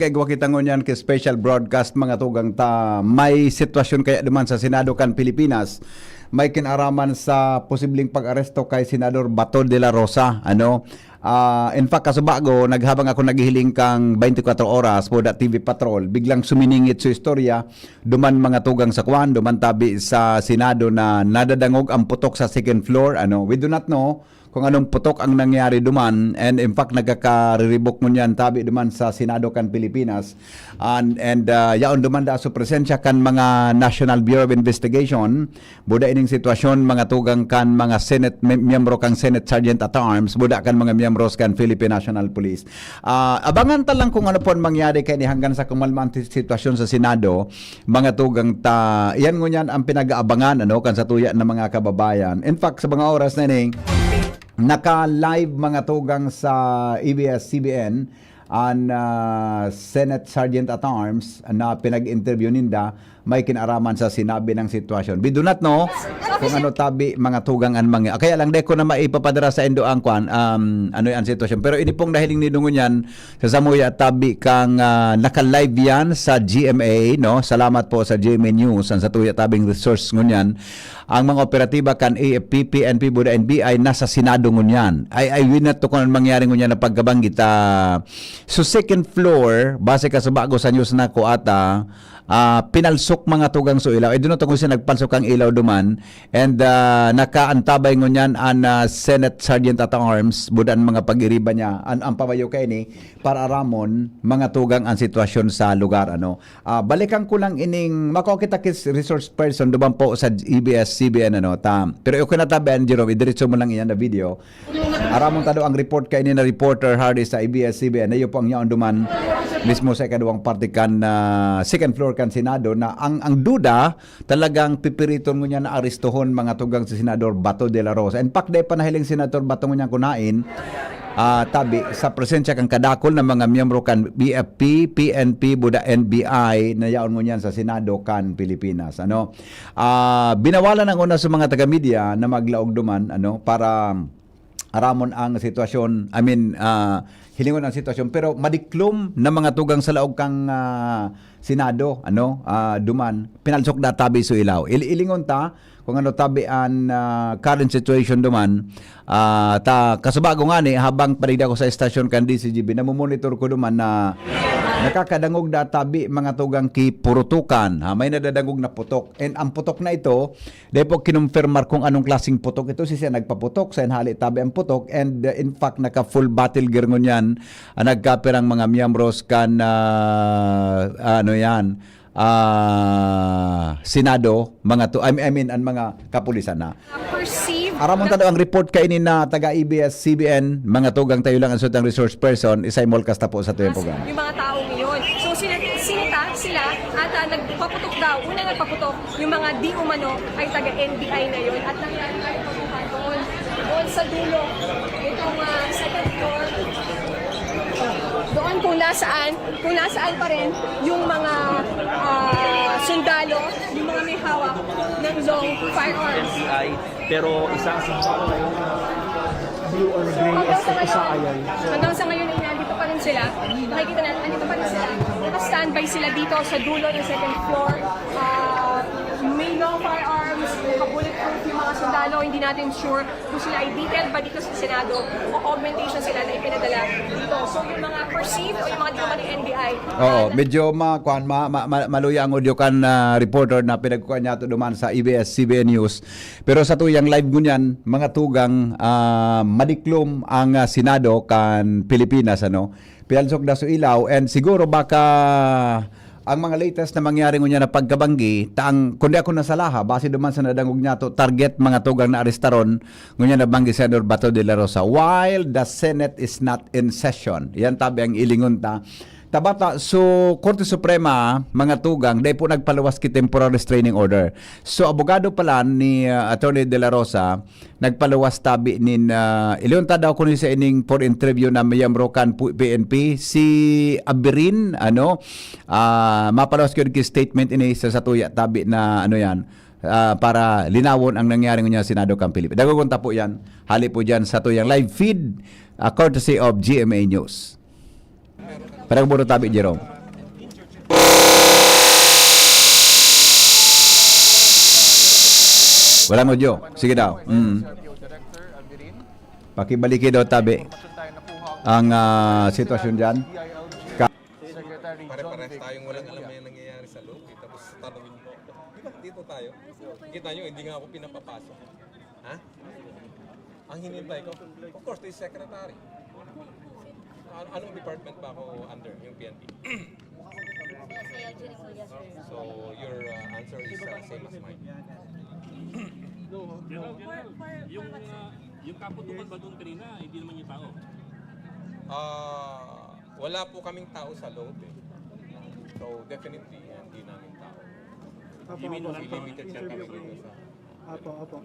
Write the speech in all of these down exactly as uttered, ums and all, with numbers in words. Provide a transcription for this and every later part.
Kaya kita ngunyan ki special broadcast, mga tugang ta, may sitwasyon kaya duman sa Senado kan Pilipinas. May kinaraman sa posibleng pag-aresto kay Senador Bato de la Rosa, ano? Ah, in fact, kasubago, naghabang ako naghihiling kang twenty-four oras po da T V Patrol, biglang suminingit sa istorya, duman mga tugang sa kwan, duman tabi sa Senado na nadadangog ang putok sa second floor, ano? We do not know kung anong putok ang nangyari duman. And in fact, nagkakariribok ngunyan tabi duman sa Senado kan Pilipinas. And, and ah, yaon duman da sa presensya kan mga National Bureau of Investigation. Buda ining sitwasyon, mga tugang kan mga Senate, mem- miyembro kang Senate Sergeant at Arms, buda kan mga miyembros kan Philippine National Police. Ah, abangan ta lang kung ano po ang mangyari kay ni hanggang sa kumalma ang ti- sitwasyon sa Senado, mga tugang ta. Iyan ngunyan ang pinag-aabangan, ano, kan sa tuya ng mga kababayan. In fact, sa mga oras na ini, naka-live, mga tugang, sa A B S C B N an ah, Senate Sergeant at Arms na pinag-interview ninda, may kinaraman sa sinabi ng sitwasyon. We do not know kung ano tabi, mga tugang, an mga. Kaya lang, di ko na maipapadara sa indo ang kwan, um, ano ang sitwasyon. Pero ini pong nahiling ni Dungon yan, sa samuya tabi kang ah, naka-live yan sa G M A, no? Salamat po sa G M A News, ang sa tuya tabing resource ngunyan. Ang mga operatiba kan A F P, P N P, buda N B I nasa Senado ngunyan. Ay, ay, winat to kung anong mangyari ngunyan na pagkabanggi ta. So, second floor, base ka sa bago sa news na ko ata, ah, pinalsok, mga tugang, so ilaw. Eh, doon na to kung siya nagpalsok ang ilaw duman. And ah, nakaantabay ngunyan an ah, Senate Sergeant at Arms, buda an mga pag-iriba niya. An, ang pabayo kay ni, para aramon, mga tugang, ang sitwasyon sa lugar, ano. Ah, balikan ko lang ining, makakita kis resource person duman po sa A B S C B N, ano, ta. Pero okay na tabi, an Jerome, idiretso mo lang iyan na video. Aramon ta daw ang report kay ni na reporter Hardy sa A B S C B N. Na iyo po ang yaon duman mismo sa ikaduwang parte kan ah, second floor kan Senado, na ang ang duda talagang pipiriton ngunyan na arestohon, mga tugang, si Senador Bato de la Rosa. In fact, dai pa nahiling Senator Bato ngunyan kunain, ah, tabi sa presensya kan kadakol na mga miyembro kan B F P, P N P, buda N B I na yaon ngunyan sa Senado kan Pilipinas. Ano? Ah, binawalan ang una sa mga taga-media na maglaog duman, ano, para aramon ang sitwasyon, I mean, ah, hilingon ang sitwasyon, pero madiklom na mga tugang sa laog kang ah, Senado, ano, ah, duman, pinalsok na tabi so ilaw. Il- ilingon ta kung ano tabi an ah, current situation duman. Ah, ta kasubago ngani, habang paligid ako sa estasyon kan D C G B, namomonitor ko duman na nakakadangog na tabi mga tugang ki purutukan, ha, may nadadangog na putok. And ang putok na ito, dai po kinumpirmar kung anong klaseng putok ito, si siya nagpaputok, sa hali tabi ang putok, and uh, in fact, naka full battle gear ngunyan ang nagkapirang mga miyembros kan ah, ano yan, ah, Senado, mga to, I mean, I mean, ang mga kapulisan na. Perceived Aramon ta daw ang report kaini na taga A B S C B N, mga tugang tayo lang ang sutang resource person, isay molkas ta po sa tuyang program. Yung mga taong iyon. So, sina- sinita sila at ah, nagpaputok daw. Una nagpaputok yung mga di umano ay taga N B I na yun. At nangyari nga yung pagbuka doon. Doon sa dulo. Itong ah, second floor. Doon kung nasaan, kung nasaan pa rin yung mga ah, sundalo, yung mga may hawak ng long firearms. N B I, pero isa sa Blue or gray, isa, isa ayay. Hanggang sa ngayon ay nandito pa rin sila. Makikita natin, nandito pa rin sila. Naka-standby sila dito sa dulo ng second floor. Ah, may long firearms, naka-bulletproof yung mga sundalo. Hindi natin sure kung sila ay detailed ba dito sa Senado o augmentation sila na ipinadala dito. So yung mga perceived o yung mga di naman ng N B I, Oo, medyo ma, kwan, ma, ma, ma- maluya ang audio kan ah, reporter na pinagkukuha niya ito duman sa A B S C B N News. Pero sa tuyang live ngunyan, mga tugang, ah, madiklom ang ah, Senado kan Pilipinas, ano? Pialsok na so ilaw, and siguro baka ang mga latest na mangyari ngunyan na pagkabanggi, ta ang, kundi ako nasalaha, base duman sa nadangog niya to, target mga tugang na arestaron, ngunyan na banggi Senador Bato de la Rosa, while the Senate is not in session. Yan tabi ang ilingon ta. Tabata, so, Korte Suprema, mga tugang, dai po nagpaluwas ki temporary restraining order. So, abogado pala ni ah, Attorney De La Rosa, nagpaluwas tabi nin, ah, ilingon ta daw kuno sa ining for interview na miyembro kan pu- P N P, si Abirin, ano, ah, mapaluwas ko ki statement ini sa satuya tabi na, ano yan, ah, para linawon ang nangyari ngunyan sa Senado kan Pilipinas. Dagogon ta po yan, hali po dyan sa tuyang live feed, ah, courtesy of G M A News. Parang buro tabi, Jerome. Walang audio. Sige daw. Mm. Pakibaliki daw tabi ang, ah, sitwasyon dyan. Ka- Pare-parehas tayong walang alam na nangyayari sa loob, eh. Tapos tanongin mo ako, "Di ba dito tayo?" Kita nyo, hindi nga ako pinapapasok. Ha? Ang hinihintay ko, of course, the secretary. An- anong department ba ako under? Yung P N P? So, your, uh, answer is, uh, same as mine. General, General, yung, uh, yung kaputukan ba doon kanina, hindi naman yung tao? Ah, wala po kaming tao sa loob, eh. So, definitely, hindi namin tao. Opo, You mean opo. walang Limited lang kami Interview. dito sa... Opo, opo.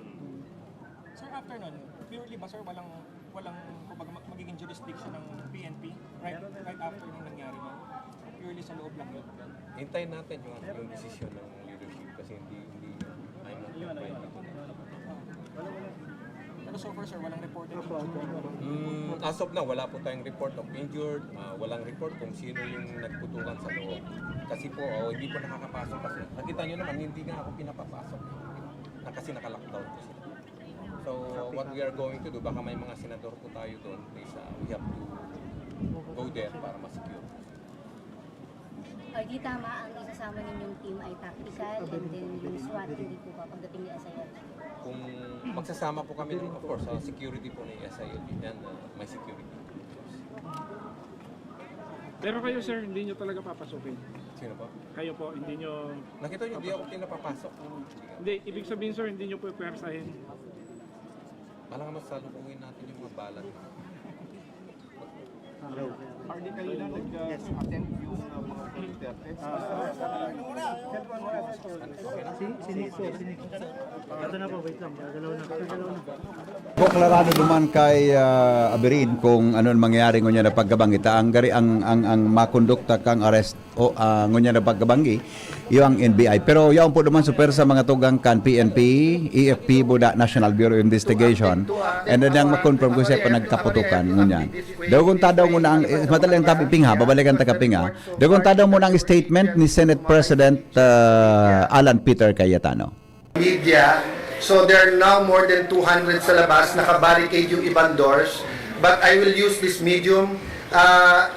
Sir, after nun, purely ba, sir, walang, walang, kumbaga, mag- magiging jurisdiction ng P N P right, right after nung nangyari yun? Purely sa loob lang yun? Hintayin natin yung, yung desisyon ng leadership kasi hindi, hindi, I'm not qualified to do that. Pero so far, sir, walang reported Opo, opo, injury. opo. Mm, as of now, wala po tayong report of injured, ah, walang report kung sino yung nagputukan sa loob. Kasi po, oh, hindi po nakakapasok kasi. Nakita nyo naman, hindi nga ako pinapapasok. Na, kasi naka-lockdown po sila. So, what we are going to do, baka may mga senador po tayo doon, is, ah, we have to go there para ma-secure. Or di tama, ang isasama ninyong team ay tactical and then yung SWAT hindi po ba pagdating ni S I L G? Kung magsasama po kami, ng, of course, sa security po ng S I L G, then, ah, may security. Pero kayo, sir, hindi nyo talaga papasukin. Sino po? Kayo po, hindi nyo... Nakita nyo, di ako pinapapasok. Hindi, ibig sabihin, sir, hindi nyo po pwersahin. Alam nga, mas salubungin natin yung mga balat. Parang kanina nag-attend yung uh, mga Duterte. Si, si Nico, si Nico. Ito na po, wait lang. Gagalaw na. Gagalaw na. Po, klarado duman kay, ah, Abirin kung ano ang mangyayari ngunyan na pagkabanggi. Ta ang gari, ang, ang, ang makondukta kang arrest o, ah, ngunyan na pagkabanggi, iyo ang N B I. Pero yaon po duman super sa mga tugang kan P N P, E F P, buda National Bureau of Investigation. And then ang makonfirm ko siya pa nagkaputukan ngunyan. Daw kung tadaw mo na ang, eh, madali ang tabi pingha, babalikan ta ka pingha. Daw kung tadaw mo na ang statement ni Senate President, ah, Alan Peter Cayetano. Media. So there are now more than two hundred sa labas, nakabarricade yung ibang doors. But I will use this medium. Uh,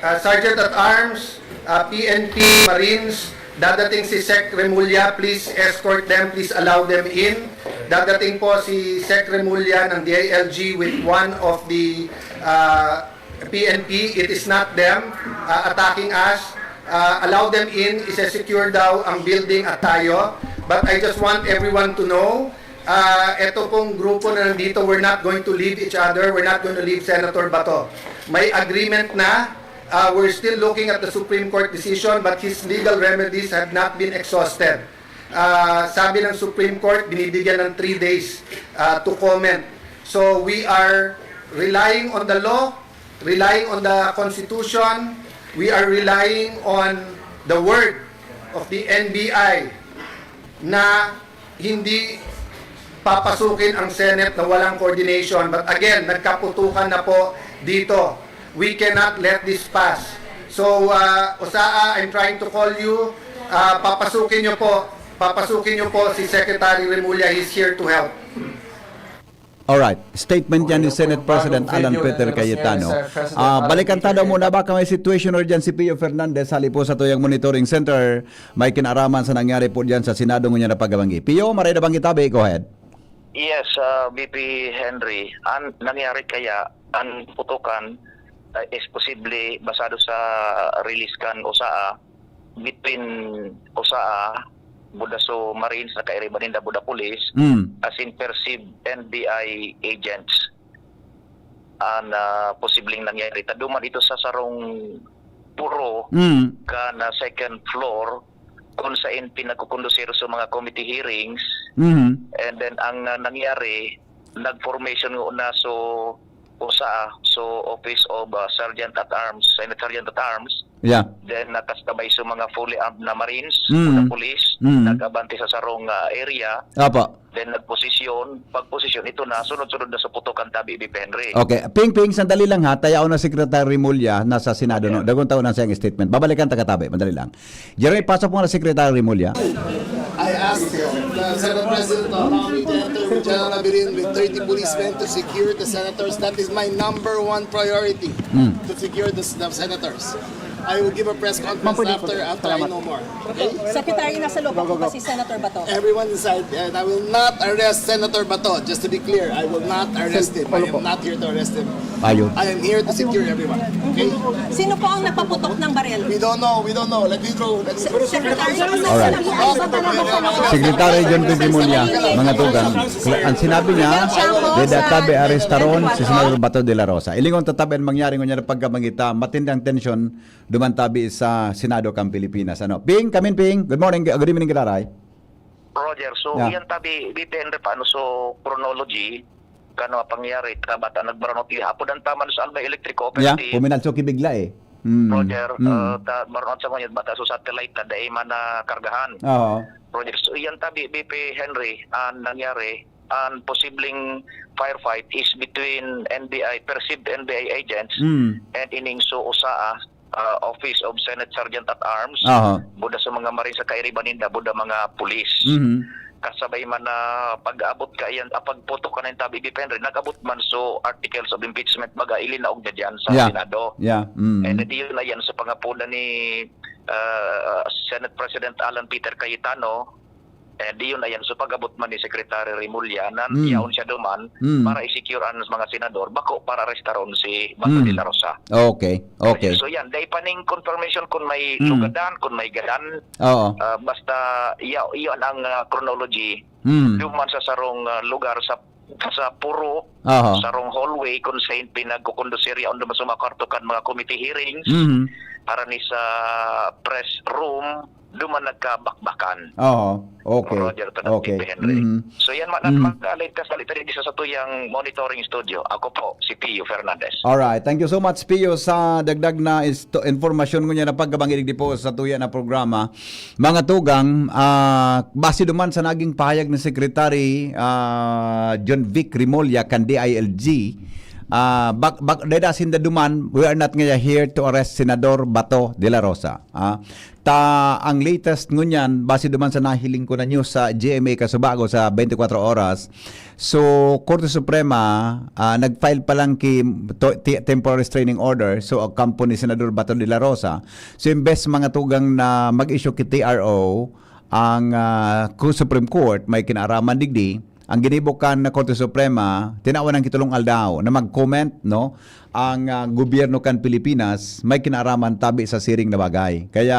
uh, Sergeant at Arms, uh, P N P, Marines, dadating si Sec Remulla, please escort them, please allow them in. Dadating po si Sec Remulla ng D I L G with one of the uh, P N P, it is not them uh, attacking us. Uh, allow them in, ise-secure daw ang building at tayo. But I just want everyone to know, uh, ito pong grupo na nandito, we're not going to leave each other, we're not going to leave Senator Bato. May agreement na, uh, we're still looking at the Supreme Court decision, but his legal remedies have not been exhausted. Uh, sabi ng Supreme Court, binibigyan ng three days uh, to comment. So we are relying on the law, relying on the Constitution, we are relying on the word of the N B I na hindi papasukin ang Senate na walang coordination. But again, nagkaputukan na po dito. We cannot let this pass. So, uh, Osaa, I'm trying to call you. Uh, papasukin nyo po, papasukin nyo po si Secretary Remulla. He's here to help. Alright. Statement yan ni Senate President Alan Peter Cayetano. Ah, balikan ta daw muna, baka may situation or dyan si Pio Fernandez, hali po sa Tuyang Monitoring Center, may kinaraman sa nangyari po dyan sa Senado ngunyan na pagkabanggi. Pio, maray na bang itabi? Go ahead. Yes, uh, V P Henry, ang nangyari kaya, ang putukan uh, is posible basado sa release kan Osaa, between Osaa, Budaso Marines, nakairiba ninda Buda Police, Mm. as in perceived N B I agents. Ang uh, posibleng nangyari. Taduman ito sa sarong puro Mm. ka na second floor kung saan pinagkukondusir sa mga committee hearings. Mm. And then ang uh, nangyari, nag-formation nga na so usa, so Office of, ah, Sergeant at Arms, Senate Sergeant at Arms, Yeah. then nakasabay sa mga fully armed na Marines, Mm. na police, Mm. nag-abante sa sarong, ah, area, Apo. then nagposisyon, pagposisyon, ito na, sunod-sunod na sa putok ang tabi, V P Henry. Okay. Ping, Ping, sandali lang ha. Tayaw na Secretary Remulla, nasa Senado, no? Yeah. Dagon taon na siyang statement. Babalikan ta katabi. Madali lang. Jeremy, pasok mo na Secretary Remulla. I asked the Senate President to allow me to enter with General Labirin with thirty policemen to secure the senators. That is my number one priority, to secure the, the senators. I will give a press conference after after I know more. Okay? Secretary, nasa loob po ba si Senator Bato? Everyone inside, and I will not arrest Senator Bato. Just to be clear, I will not arrest him. I am not here to arrest him. Ayun. I am here to secure everyone. Okay? Sino po ang nagpaputok ng baril? We don't know. We don't know. Let me go. Let me go. Secretary, Alright. Secretary John Vic Remulla, mga tugang, ang sinabi niya, deda tabi arestaron si Senador Bato de la Rosa. Ilingon ta tabi an mangyari ngunyan na pagkamangita, matindang tensyon duman tabi sa Senado kan Pilipinas. Ano? Ping, kamin Ping. Good morning, good evening, Kiraray. Roger, so Yeah. Yan tabi, V P Henry, paano so chronology, kano ang pangyari, ta bata nagbaranot gihapon ang taman sa Albay Electric Yeah, Cooperative. puminalso ki bigla eh. Mm. Roger, Mm. uh, ta, baranot sa mga bata, so satellite na dai man na kargahan. Oo. Roger, so yan tabi, V P Henry, ang nangyari, ang posibleng firefight is between N B I, perceived N B I agents, Mm. and ining so usa, ah, ah, Office of Senate Sergeant at Arms, Aha. buda sa mga Marines sa kairiba ninda, buda mga pulis. Mhm. Kasabay man na pag-abot ka yan, ah, pagputok ka ng tabi, V P Henry, nag-abot man so articles of impeachment, baga ilinaog na dyan sa Yeah. Senado. Yeah. Mm. And then yun na yan sa pangapunan ni ah, Senate President Alan Peter Cayetano, eh, di yun na yan. So pag-abot man ni Secretary Remulla na Mm. yaon siya duman Mm. para i-secure ang mga senador, bako para arestaron si Bato Mm. de la Rosa. Okay. Okay. So yan, dai pa ning confirmation kung may Mm. sugadan, kung may gadan. Oo. Ah, basta ya, iyon ang ah, chronology. Mm. Duman sa sarong ah, lugar sa sa puro, Aha. sarong hallway kung saan pinagkukondusir yaon duman sa mga kwarto kan mga committee hearings. Mhm. Para ni sa press room, duman nagkabakbakan. Oo. Okay. Roger, to Okay. V P Henry. Mhm. So yan man Mhm. ang mga latest balita dito sa tuyang monitoring studio. Ako po, si Pio Fernandez. Alright. Thank you so much, Pio, sa dagdag na isto, informasyon ngunyan na pagkabanginig di po sa tuya na programa. Mga tugang, ah, base duman sa naging pahayag ni Secretary ah, John Vic Remulla kan D I L G, ah, bak, bak, deda sinda duman, we are not ngaya here to arrest Senador Bato de la Rosa. Ah, ta ang latest ngunyan, base duman sa nahiling ko na news sa G M A Kasubago sa twenty-four oras, so, Korte Suprema, ah, nag-file pa lang ki to, ti- temporary restraining order, so, ang kampo ni Senador Bato de la Rosa. So, imbes mga tugang na mag-issue ki T R O, ang ah, ku- Supreme Court may kinaaraman digdi, ang ginibo kan Korte Suprema, tinawan ang kitulong aldaw na mag-comment, no? Ang ah, gobyerno kan Pilipinas may kinaaraman tabi sa siring na bagay. Kaya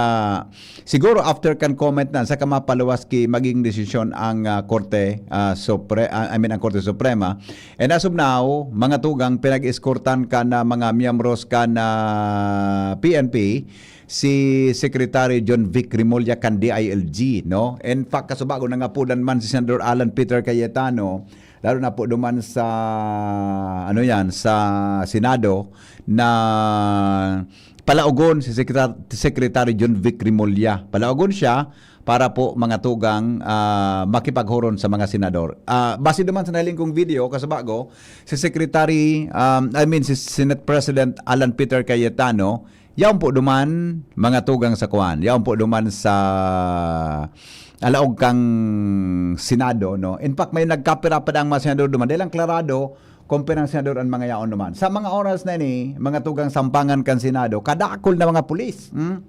siguro after kan comment na, saka mapaluwas ki maging desisyon ang ah, Korte ah, Supre, ah, I mean ang Korte Suprema. And as of now, mga tugang, pinag-eskortan kan ah, mga miyembros kan ah, P N P si Secretary John Vic Remulla kan D I L G, no? In fact, kasubago, nangapudan man si Senador Alan Peter Cayetano, lalo na po duman sa, ano yan, sa Senado, na palaogon si Secretar- Secretary John Vic Remulla. Palaogon siya para po mga tugang ah, makipaghuron sa mga senador. Ah, base duman sa nahiling kong video, kasubago, si Secretary, um, I mean, si Senate President Alan Peter Cayetano, yaon po duman mga tugang sa kuan, yaon po duman sa alaog kang Senado, no? In fact, may nagkapira pa ang mga senador duman. Dahil ang klarado, kung pirang senador ang mga yaon duman. Sa mga oras na ini, mga tugang sampangan kan Senado, kadakol na mga pulis. Hmm?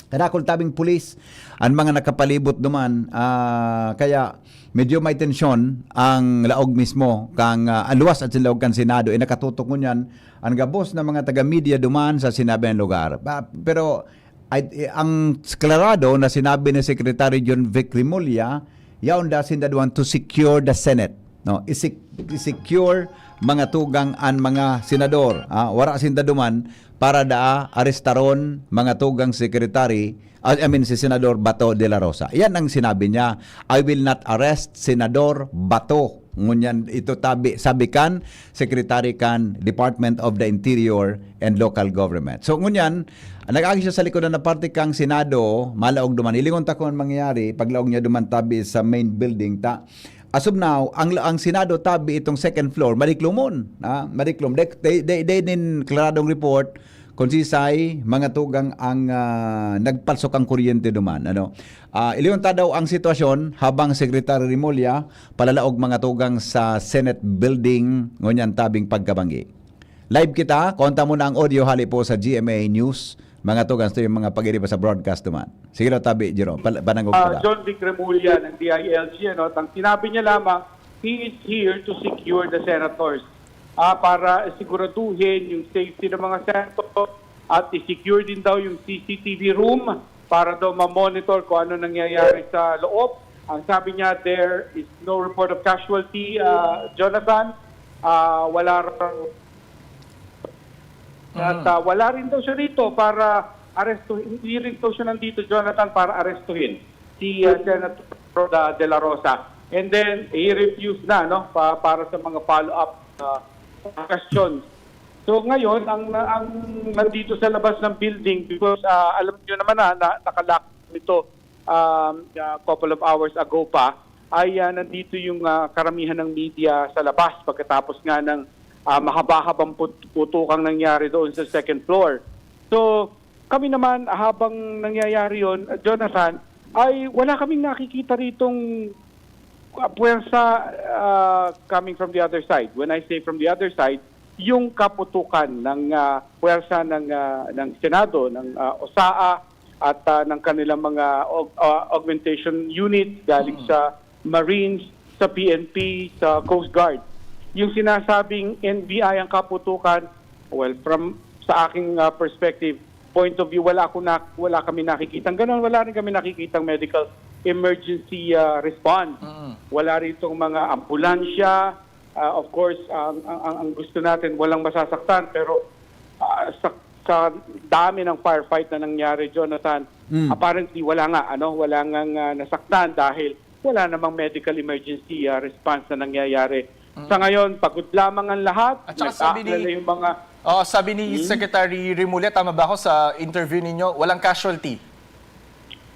Kadakol tabing pulis ang mga nakapalibot duman. Ah, kaya medyo may tensyon ang laog mismo kang ah, ang luwas at laog kan Senado. Eh, nakatutok ngunyan ang gabos na mga taga-media duman sa sinabing lugar. Ba, pero ay, eh, ang klarado na sinabi ni Secretary John Vic Remulla, yaon da sinda duman to secure the Senate, no? Isik- i-secure mga tugang an mga senador. Ah, wara sinda duman para daa arestaron mga tugang secretary, ah, I mean si Senador Bato de la Rosa. Yan ang sinabi niya, "I will not arrest Senador Bato." Ngunyan ito tabi, sabi kan Secretary kan Department of the Interior and Local Government. So ngunyan, nag-agi siya sa likodan na parte kang Senado, malaog duman. Hilingon ta kung ano mangyayari, paglaog niya duman tabi sa main building ta. As of now, ang, ang Senado tabi itong second floor, madiklomon. Ha? Madiklom. They, they, they, they din klaradong report kung sisay, mga tugang ang ah, nagpalsok ang kuryente duman. Ano? Ah, ilingon ta daw ang sitwasyon habang Secretary Remulla, palalaog mga tugang sa Senate Building, ngunyan tabing pagkabanggi. Live kita, konta mo na ang audio hali po sa G M A News. Mga tugang, ito yung mga pag-iriba sa broadcast naman. Sige daw, tabi, Jerome. Pal- panangog Ah, ka ba? John Vic Remulla ng D I L G, ano, at ang sinabi niya lamang, he is here to secure the senators ah, para siguraduhin yung safety ng mga senator at i-secure din daw yung C C T V room para daw ma-monitor kung ano nangyayari sa loob. Ang sabi niya, there is no report of casualty, ah, Jonathan. Ah, wala ra- at Mm. ah, wala rin daw siya rito para arestuhin. Hindi rin daw siya nandito, Jonathan, para arestuhin si ah, Senator De La Rosa. And then, he refused na, no, pa, para sa mga follow-up ah, questions. So ngayon, ang, ang nandito sa labas ng building, because ah, alam niyo naman na, na nakalock ito um, a couple of hours ago pa, ay ah, nandito yung ah, karamihan ng media sa labas pagkatapos nga ng ah, mahaba-habang put- putukang nangyari doon sa second floor. So, kami naman, habang nangyayari yon, Jonathan, ay wala kaming nakikita ritong ah, puwersa ah, coming from the other side. When I say from the other side, yung kaputukan ng ah, puwersa ng ah, ng Senado, ng ah, OSAA at ah, ng kanilang mga aug- ah, augmentation unit galing sa Marines, sa P N P, sa Coast Guard. Yung sinasabing N B I ang kaputukan, well, from sa aking ah, perspective, point of view, wala ako na, wala kami nakikitang ganun, wala rin kami nakikitang medical emergency ah, response. Mm. Wala ritong mga ambulansya. Ah, of course, ang, ang, ang, ang gusto natin, walang masasaktan, pero ah, sa, sa dami ng firefight na nangyari, Jonathan, Mm. apparently wala nga, ano, wala nga ah, nasaktan dahil wala namang medical emergency ah, response na nangyayari. Mm. Sa ngayon, pagod lamang ang lahat. At saka sabi ni Nag-aalala yung mga Oh, sabi ni Hmm? Secretary Remulla, tama ba ako sa interview ninyo? Walang casualty.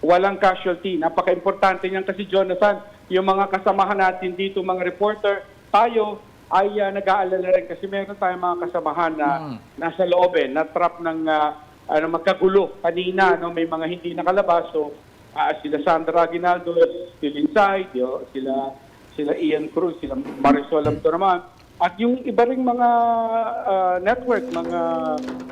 Walang casualty. Napaka-importante niyan kasi, Jonathan, yung mga kasamahan natin dito, mga reporter, tayo ay ah, nag-aalala rin kasi meron tayong mga kasamahan na Mm. nasa loob eh, na-trap ng ah, ano, magkagulo kanina, no? May mga hindi nakalabas. So, ah, sila Sandra Aguinaldo, si Linsay, yo, sila sila Ian Cruz, sila Marisol Abduraman, at yung iba ring mga ah, network, mga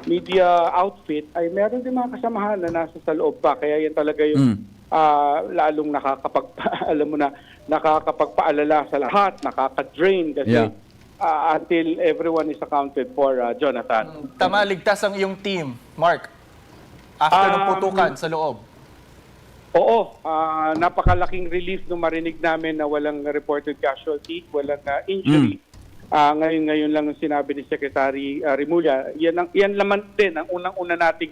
media outfit, ay meron din mga kasamahan na nasa sa loob pa. Kaya yan talaga yung Mm. ah, lalong nakakapag alam mo na, nakakapagpaalala sa lahat, nakaka-drain kasi Yeah. ah, until everyone is accounted for, ah, Jonathan. Mm, tama, ligtas ang iyong team, Mark. After ng Um, putukan sa loob. Oo, ah, napakalaking relief nung marinig namin na walang reported casualty, walang ah, injury. Mm. Ah, ngayon-ngayon lang ang sinabi ni Secretary ah, Remulla. Yan, ang, yan naman din ang unang-una nating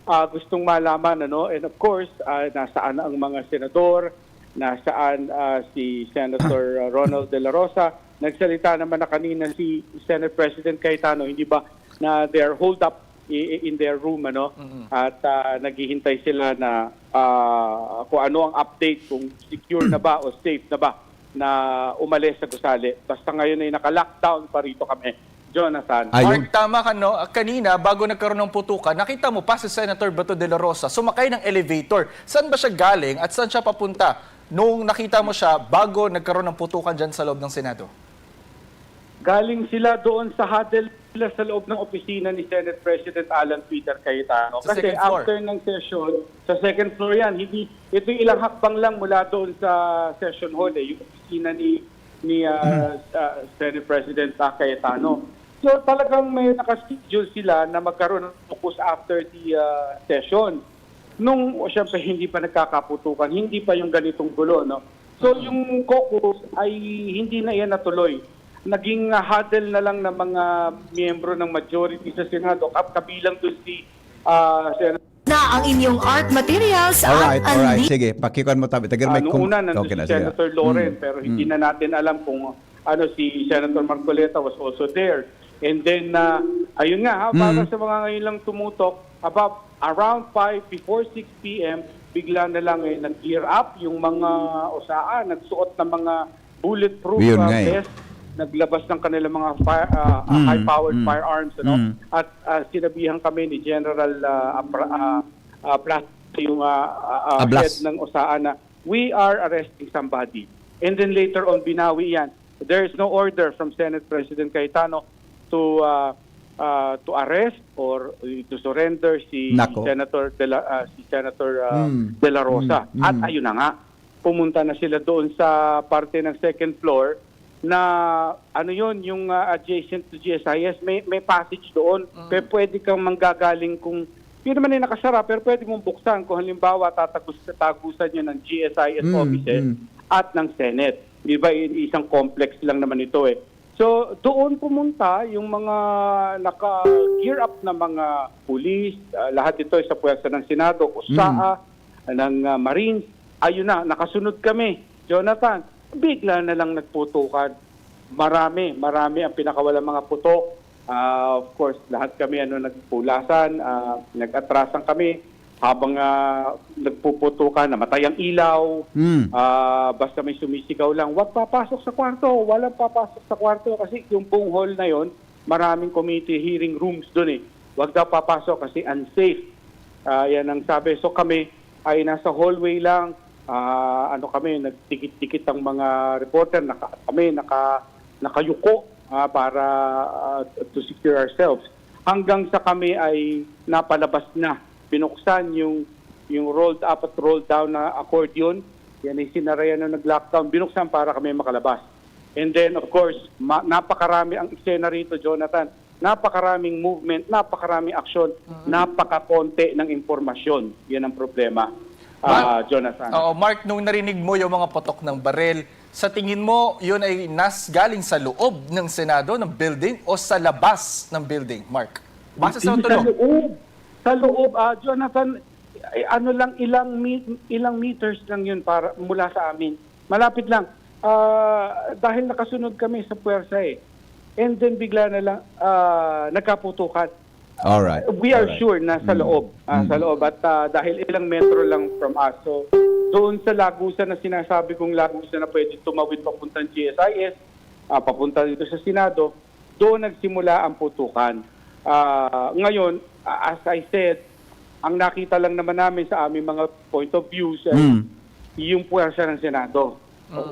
ah, gustong malaman, ano, and of course, ah, nasaan ang mga senador, nasaan ah, si Senator Ronald De La Rosa. Nagsalita naman na kanina si Senate President Cayetano, hindi ba, na they are holed up i- i- in their room, ano, Mm-mm. at ah, naghihintay sila na ah, kung ano ang update, kung secure na ba o safe na ba na umalis sa gusali. Basta ngayon ay naka-lockdown pa rito kami, Jonathan. Ayun. Mark, tama ka, no? Kanina, bago nagkaroon ng putukan, nakita mo pa si Senator Bato de la Rosa sumakay ng elevator. Saan ba siya galing at saan siya papunta nung nakita mo siya bago nagkaroon ng putukan dyan sa loob ng Senado? Galing sila doon sa huddle nila sa loob ng opisina ni Senate President Alan Peter Cayetano. Sa Kasi second floor. After ng session, sa second floor yan, hindi, ito yung ilang hakbang lang mula doon sa session hall, eh, yung opisina ni, ni ah, ah, Senate President ah, Cayetano. So talagang may nakaschedule sila na magkaroon ng caucus after the ah, session. Nung, o, siyempre, hindi pa nagkakaputukan, hindi pa yung ganitong gulo, no? So, Mm. yung caucus ay hindi na yan natuloy. Naging ah, huddle na lang ng mga miyembro ng majority sa Senado, kab- kabilang doon si ah, Sen- Na ang inyong art materials Alright, at alright. andi- Sige, pakikuan mo tabi. Tagal may Ah, nung kung- una, nandun Okay si na, sige. Senator Loren, Mm. pero hindi Mm. na natin alam kung ano, si Senator Marcoleta was also there. And then, ah, ayun nga, ha, para Mm. sa mga ngayon lang tumutok, about around five, before six p m, bigla na lang, eh, nag-gear up yung mga O S A A, nagsuot ng mga bulletproof, Yun ah, nga, eh. vest, naglabas ng kanilang mga fire, ah, ah, Mm, high-powered mm. firearms, ano? Mm. At, ah, sinabihan kami ni General, ah, Apra-, ah, ah, Plas-, yung, ah, ah, ah, Ablas. head ng O S A A na, "We are arresting somebody." And then later on, binawi yan. There is no order from Senate President Cayetano to, ah, ah, to arrest or, eh, to surrender si Nako. Senator De La, ah, si Senator, ah, Mm. De La Rosa. Mm, mm. At ayun na nga, pumunta na sila doon sa parte ng second floor na, ano yun, yung, ah, adjacent to G S I S, may, may passage doon. Kaya pwede kang manggagaling kung, yun naman ay nakasara, pero pwede mong buksan kung halimbawa tatagos-, tatagusan yun ng G S I S Mm, offices mm. at ng Senate. Di ba, i-, isang complex lang naman ito eh. So, doon pumunta yung mga naka-gear up na mga pulis, ah, lahat ito sa puwersa ng Senado, O S A A, ng, ah, Marines. Ayun na, nakasunod kami, Jonathan. Bigla na lang nagputukan. Marami, marami ang pinakawalang mga putok. Ah, of course, lahat kami, ano, nagpulasan, ah, nag-atrasan kami. Habang, ah, nagpuputukan, namatay ang ilaw. Mm. Ah, basta may sumisigaw lang, "Wag papasok sa kwarto, walang papasok sa kwarto." Kasi yung buong hall na yon, maraming committee hearing rooms doon eh. "Wag daw papasok kasi unsafe." Ah, yan ang sabi. So kami ay nasa hallway lang. Ah, ano kami, nagdikit-dikit ang mga reporter. Naka, kami, naka, nakayuko, ah, para, ah, to secure ourselves. Hanggang sa kami ay napalabas na. Binuksan yung, yung rolled up at rolled down na accordion. Yan ay sinarayan na nag-lockdown. Binuksan para kami makalabas. And then, of course, ma- napakarami ang eksena rito, Jonathan. Napakaraming movement, napakaraming aksyon, napakakonti ng impormasyon. Yan ang problema, ah, Mark, Jonathan. Oo, Mark, nung narinig mo yung mga putok ng baril, sa tingin mo, yun ay nas galing sa loob ng Senado, ng building, o sa labas ng building, Mark? Base sa Hindi, tunog. Sa loob, sa loob, ah, Jonathan, eh, ano lang, ilang mi- ilang meters lang yun para mula sa amin. Malapit lang. Ah, dahil nakasunod kami sa puwersa eh. And then bigla na lang, ah, nagkaputukan. Alright. We are Alright. sure na sa Mm. loob. Ah, Mm. Sa loob at, ah, dahil ilang metro lang from us. So, doon sa lagusan na sinasabi kong lagusan na pwede tumawid papuntang G S I S, ah, papunta dito sa Senado, doon nagsimula ang putukan. Ah, ngayon, ah, as I said, ang nakita lang naman namin sa aming mga point of views ay Mm. yung puwersa ng Senado.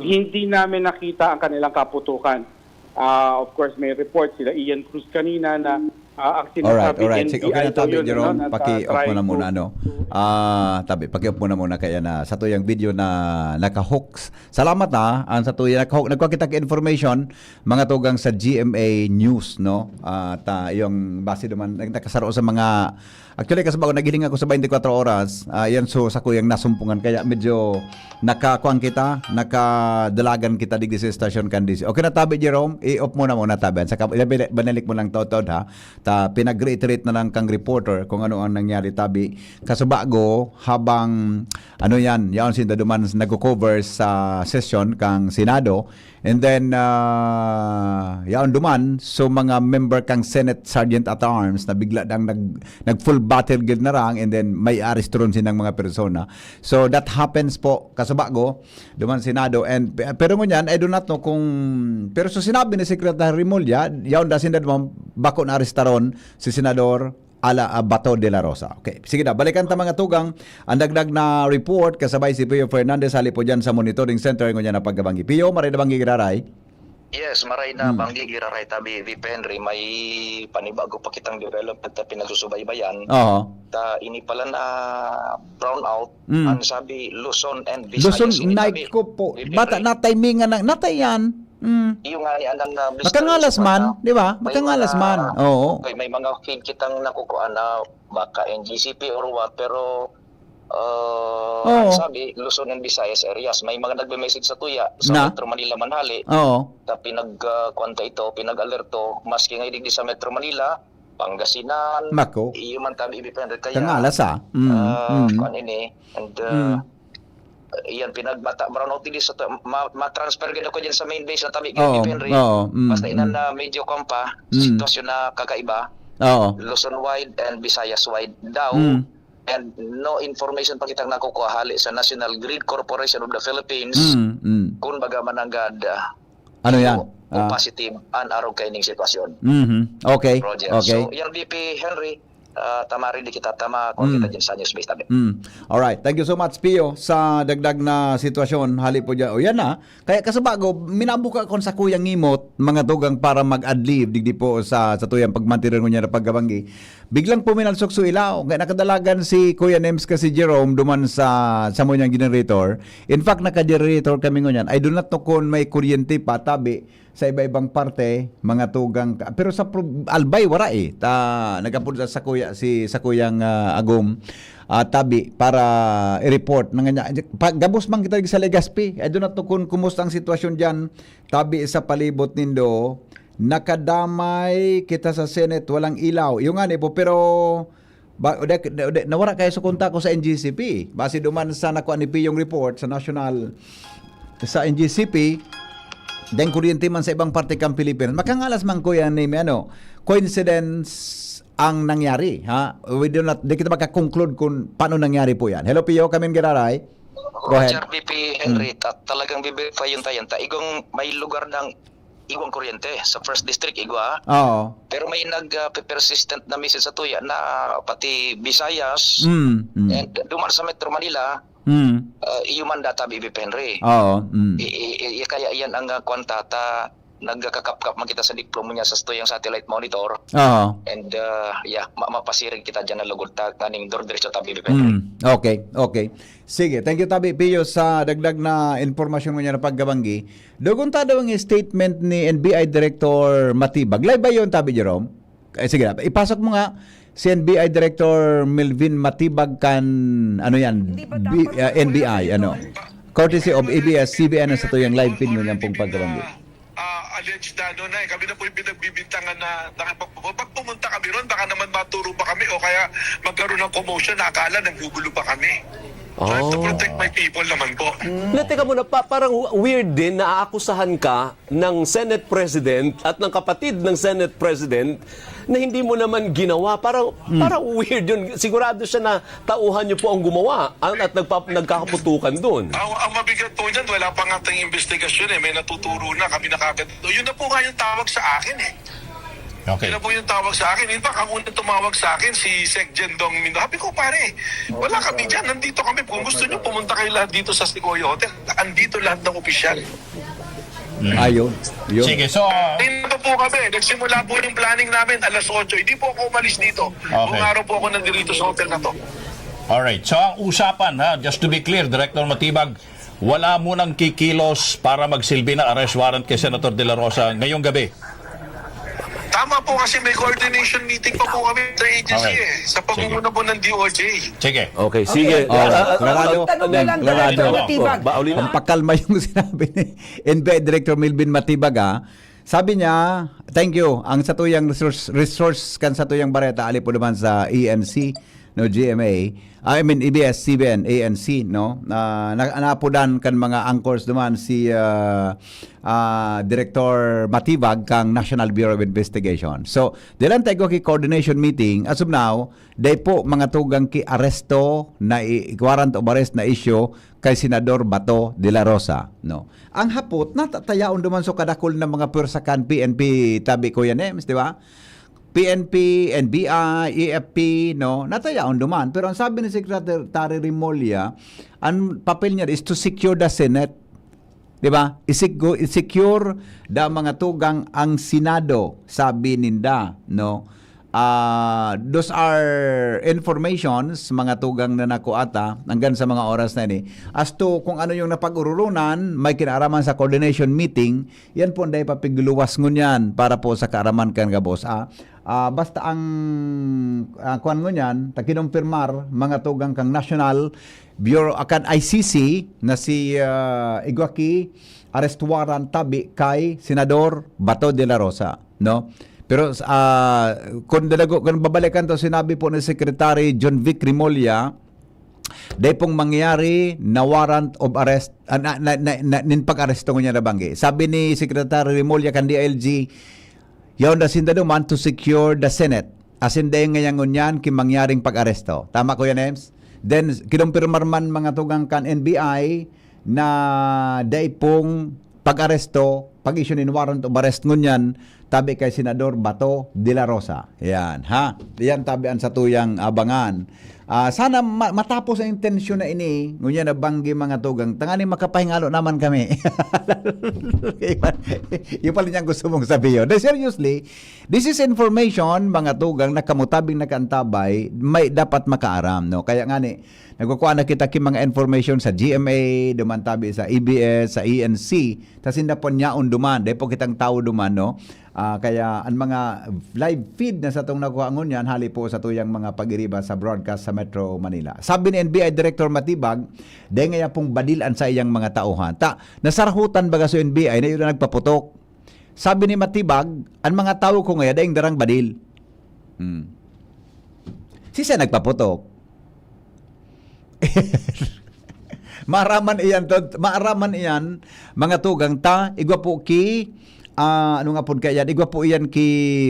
Hindi namin nakita ang kanilang kaputukan. Ah, of course, may report sila Ian Cruz kanina na, ah, ang Alright, sinasabi alright. N B I Sige, okay na daw tabi, yun, Jerome. ano, na Paki-off mo try na muna, to- ano. Ah, tabi, paki-off mo na muna kaya na sa tuyang video na naka-hook. Salamat ha, ang sa tuyang naka-hook. Nagpakita ka information, mga tugang sa G M A News, no? At ah, yung base naman, nag- nakasaro sa mga, actually, kasi bago naghiling ako sa twenty-four oras, ah, yan so sa kuyang nasumpungan. Kaya medyo nakakuan kita, nakadalagan kita digdi sa estasyon kan D C. Okay na tabi, Jerome, i-off mo na muna tabi. Saka, banalik mo lang taud-taud, ha? Ta, pinag-reiterate na lang kang reporter kung ano ang nangyari, tabi. Kaso bago, habang, ano yan, yaon sinda duman nagko-cover sa session kang Senado. And then, ah, yaon duman, so mga member kang Senate Sergeant at Arms na bigla dang nag, nag-full battle gear na rang, and then may arrestoron silang mga persona. So that happens po, kaso bago, duman Senado. And, pero ngunyan, I do not know kung, pero so sinabi ni Secretary Remulla, yaon da sinda duman, bako na arestaron si Senador Ala, ah, Bato de la Rosa. Okay, sige na, balikan ta mga tugang ang dagdag na report kasabay si Pio Fernandez, hali po dyan sa Monitoring Center, ngunyan na pagkabanggi. Pio, maray na banggi giraray? Yes, maray na banggi giraray tabi, V P Henry. May panibago pa kitang development na pinagsusubaybayan. Oo. Ta, ini pala na brown out, Mm. ang sabi, Luzon and Luzon, Visayas. Ini nay tabi, ko po. V P Bata Henry. Na timingan na, natay yan. Mm. Yung nga ni anang na Mister Makangalas Ismata, man, di ba? may Makangalas mga- man. Oo. Okay, may mga feed kitang nakukuha na baka N G C P or what, pero uh, Oo. ang sabi, Luzon and Visayas areas. May mga nagme-message sa tuya sa Na? Metro Manila man hali, Oo. na pinag uh, kwanta ito, pinag-alerto, maski nga digdi sa Metro Manila, Pangasinan, Mako. iyo man tabi, V P Henry. Kaya, Kangalas, ah. Mm, ah, mm. kuwan ini, and uh, Mm. Iyan, pinagmata, brownout din sa ta-, ma-, ma-transfer gid ako dyan sa main base na tabi, Oo, Henry. Oo, mm, Basta inan mm. na medyo kampa, Mm. sitwasyon na kakaiba, Oo. Luzon wide and Visayas wide daw. Mm. And no information pa kitang nakukuha hali sa National Grid Corporation of the Philippines. Mm, mm. Kung baga mananggad, ah, Ano yan? o Ah. positive an arog kaining sitwasyon. Mhm. Okay. Roger. Okay. So, yan B P Henry, ah, tama rin di kita, tama kung Mm. kita dyan sa news base tabi. Mm. Alright. Thank you so much, Pio, sa dagdag na sitwasyon. Hali po dyan. O yan na. Kaya kasubago, minabuka akon sa kuyang ngimot, mga tugang para mag-adlib, digdi po sa, sa tuyang pagmantiran ngunyan na pagkabanggi. Biglang puminalsok so ilaw. Kaya nakadalagan si Kuya Nems ka si Jerome duman sa, sa muyang generator. In fact, naka-generator kami ngunyan. I do not know kung may kuryente pa, tabi, sa iba-ibang parte, mga tugang ka. Pero sa pro-, Albay, wara eh. Ta, nagapod sa, sa kuya, si, sa kuyang ah, Agom, ah, tabi, para i-report. Nanganya, pa, gabos man kita sa Legazpi. I do not know kung kumusta ang sitwasyon dyan. Tabi sa palibot nindo, nakadamay kita sa Senate, walang ilaw. Yung nga po, pero ba, o de, o de, nawara kayo sa kontak ko sa N G C P. Base duman sa nakuha ni Piyong report sa national, sa N G C P, dahil kuryente man sa ibang parte kang Pilipinas. Makangalas man, kuya, ni may ano, coincidence ang nangyari, ha? We do not, di kita makakonclude kung paano nangyari po yan. Hello, Pio, kami ang giraray. Go ahead. Roger, B P Henry, ta- talagang biverify yung tayan. Ta, igong may lugar ng igwang kuryente sa first district, igwa. Oo. Pero may nag-persistent na message sa tuya na pati Visayas Mm, mm. and duman sa Metro Manila, Mm. uh, iyo man data, B P Henry. Oo. Mm. I, i, i, kaya iyan ang uh, kwanta ta nagkakapkap man kita sa diploma niya sa tuyang satellite monitor. Oo. And uh, yeah, ma- mapasiring kita dyan na lugod ta kaning dor diretso ta, B P Henry. Mm. Okay, okay. Sige, thank you, Tabi Pio, sa dagdag na impormasyon mo niya na pagkabanggi. Dugon ta daw ang statement ni N B I Director Matibag. Live ba yun, Tabi Jerome? Eh, sige, ipasok mo nga si N B I Director Melvin Matibag kan, ano yan, Hindi ba B- dapat uh, N B I, ano? Courtesy of A B S C B N sa tuyang live feed mo niyang pong pagkabanggi. Ah, alleged na ano na eh. Kami na po yung pinagbibintangan na nakipag- pag pumunta kami ron, baka naman maturo pa kami o kaya magkaroon ng commotion na akala nanggugulo pa kami. Trying to Oh. protect my people naman po. Na, teka muna, pa, parang weird din na aakusahan ka ng Senate President at ng kapatid ng Senate President na hindi mo naman ginawa. Parang, parang weird yun. Sigurado siya na tauhan niyo po ang gumawa at, at nagpa, nagkakaputukan doon. Ang, ang mabigat po niyan, wala pa nga tayong investigasyon eh. May natuturo na, kami na kagad. Yun na po nga yung tawag sa akin eh. Okay. Yun na po yung tawag sa akin. In fact, ang unang tumawag sa akin, si Sec Jen Dong Mindo. Sabi ko, pare, wala kami dyan. Nandito kami. Kung gusto nyo, pumunta kayo lahat dito sa Sequoia Hotel. Andito lahat ng opisyal. Ayun. Yun. Sige, so, Dito po kami. Nagsimula po yung planning namin alas otso. Hindi po ako umalis dito. Okay. Buong araw po ako nandito sa hotel na to. Alright. So, ang usapan, ha, just to be clear, Director Matibag, wala munang kikilos para magsilbi na arrest warrant kay Senator De La Rosa ngayong gabi. Tama po kasi may coordination meeting pa po kami sa agency Okay. eh. Sa pangunguna po ng D O J. Sige. Okay, sige. Oh, klarado. Tanong na lang, Klarado. Director Matibag. Ba, uli na. Pampakalma yung sinabi ni N B I Director Melvin Matibag, ah. Sabi niya, thank you. Ang satuyang resource, resource kan satuyang bareta, ali po naman sa E N C, no, G M A. Ah, I mean, A B S C B N, A N C, no? Ah, na, naapodan kan mga anchors naman si ah, ah, Director Matibag kang National Bureau of Investigation. So, dilan tayo ki coordination meeting. As of now, day po mga tugang ki aresto na i-, warrant of arrest na issue kay Senador Bato de la Rosa, no? Ang hapot, natatayaon duman so kadakol na mga pwersa kan P N P, tabi, Kuya Nems, di ba? P N P, N B I, A F P, no? Natayaon duman. Pero ang sabi ni Secretary Remulla, ang papel niya is to secure the Senate. Di ba? Isig-, i-secure da mga tugang ang Senado, sabi ninda, no? Ah, those are informations, mga tugang na nakuha ta, hanggang sa mga oras na ini. As to kung ano yung napag-ururunan, may kinaaraman sa coordination meeting, yan po ang dahil papigluwas ngunyan para po sa kaaraman kan gabos. Ah, ah, basta ang, ah, kuwan ngunyan, ta kinumpirmar, mga tugang kang National Bureau, akan I C C, na si ah, Igwaki arrest warrant tabi kay Senador Bato de la Rosa, no? Pero ah, kung dalago, kung babalikan to, sinabi po ni Secretary John Vic Remulla, Dai pong mangyari na warrant of arrest, ah, na, na, na, na, nin pag-aresto ngunyan na banggi. Sabi ni Secretary Remulla kan D I L G, yaon na sinda duman to secure the Senate. Asin dai ngayon ngunyan ki mangyaring pag-aresto. Tama, Kuya Nems? Then, kinumpirmar man mga tugang kan N B I na dai pong pag-aresto, pag-issue nin warrant of arrest ngunyan, tabi kay Senador Bato de la Rosa. Yan, ha? Yan tabi an satuyang abangan. Ah, sana ma- matapos ang intensyon na ini, ngunyan na banggi mga tugang, tangani makapahingalo naman kami. Yung pala niyang gusto mong sabihin. Na seriously, this is information, mga tugang, na kamutabing nakaantabay, may dapat makaaram, no? Kaya nga ni, nagkukuha na kita ki mga information sa G M A, duman tabi sa A B S, sa E N C, ta sinda po niyaon duman, dai po kitang tawo duman, no? Ah, kaya ang mga live feed na satong nakuha ngunyan, hali po sa tuyang mga pag-iriba sa broadcast sa Metro Manila. Sabi ni N B I Director Matibag, dai ngaya pong badil an saiyang mga tauhan. Ta, nasarahutan baga sa N B I na yun ang nagpaputok. Sabi ni Matibag, ang mga tawo ko ngaya daing darang badil. Hmm. Si siya nagpaputok. Maaraman iyan, to, maaraman iyan, mga tugang ta, igwa po ki, ah, ano nga pod kaya yan, igwa po iyan ki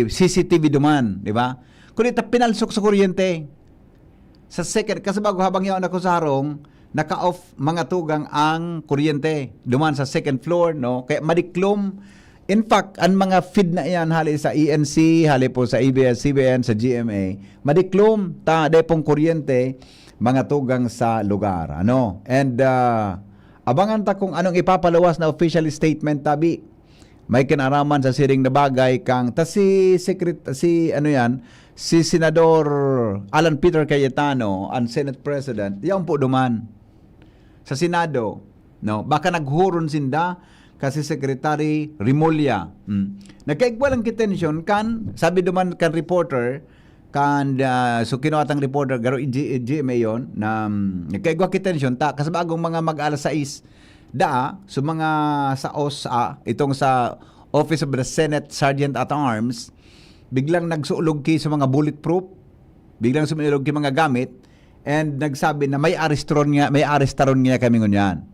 C C T V duman, di ba? Kundi ta pinalsok sa kuryente. Sa second, kasi bago habang yaon ako sa harong, naka-off mga tugang ang kuryente. Duman sa second floor, no? Kaya madiklom. In fact, ang mga feed na iyan, hali sa E N C, hali po sa A B S C B N, sa G M A, madiklom, ta, dai pong kuryente, mga tugang sa lugar. Ano? And, ah, abangan ta kung anong ipapaluwas na official statement, tabi. May kinaraman sa siring na bagay kang, ta si secret-, si ano yan, si Senador Alan Peter Cayetano, ang Senate President, yaon po duman sa Senado, no? Baka naghuron sinda kasi Secretary Remulla. Hmm. Nagkaigwa lang kitensyon kan, sabi duman kan reporter, kan, ah, so kinuha tang reporter, garo G-, G M A yon, na, hmm, nagkaigwa kitensyon, ta, kasi bagong mga mag-alas sais, da, so mga saos, ah, itong sa Office of the Senate Sergeant at Arms, biglang nagsulog ki sa mga bulletproof, biglang sumulog ki mga gamit, and nagsabi na may arestaron nga, may arestaron nga kami ngunyan.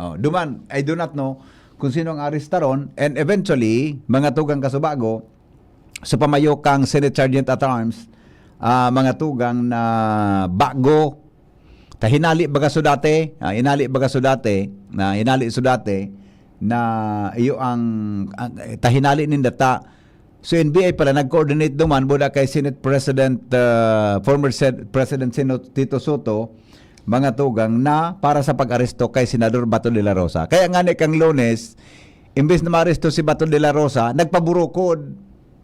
Oh, duman, I do not know kung sino ang arestaron, and eventually, mga tugang kasubago, so pamayo kang Senate Sergeant at Arms, ah, mga tugang na bago, ta hinali baga so dati, ah, hinali baga so dati, na hinali so dati, na iyo ang, ang ta hinali ninda ta. So, N B I pala nag-coordinate duman, buda kay Senate President, ah, former Sen-, President Sino-, Tito Soto, mga tugang, na para sa pag-aresto kay Senador Bato de la Rosa. Kaya nga ni kang Lunes, imbes na maaresto si Bato de la Rosa, nagpaburukod.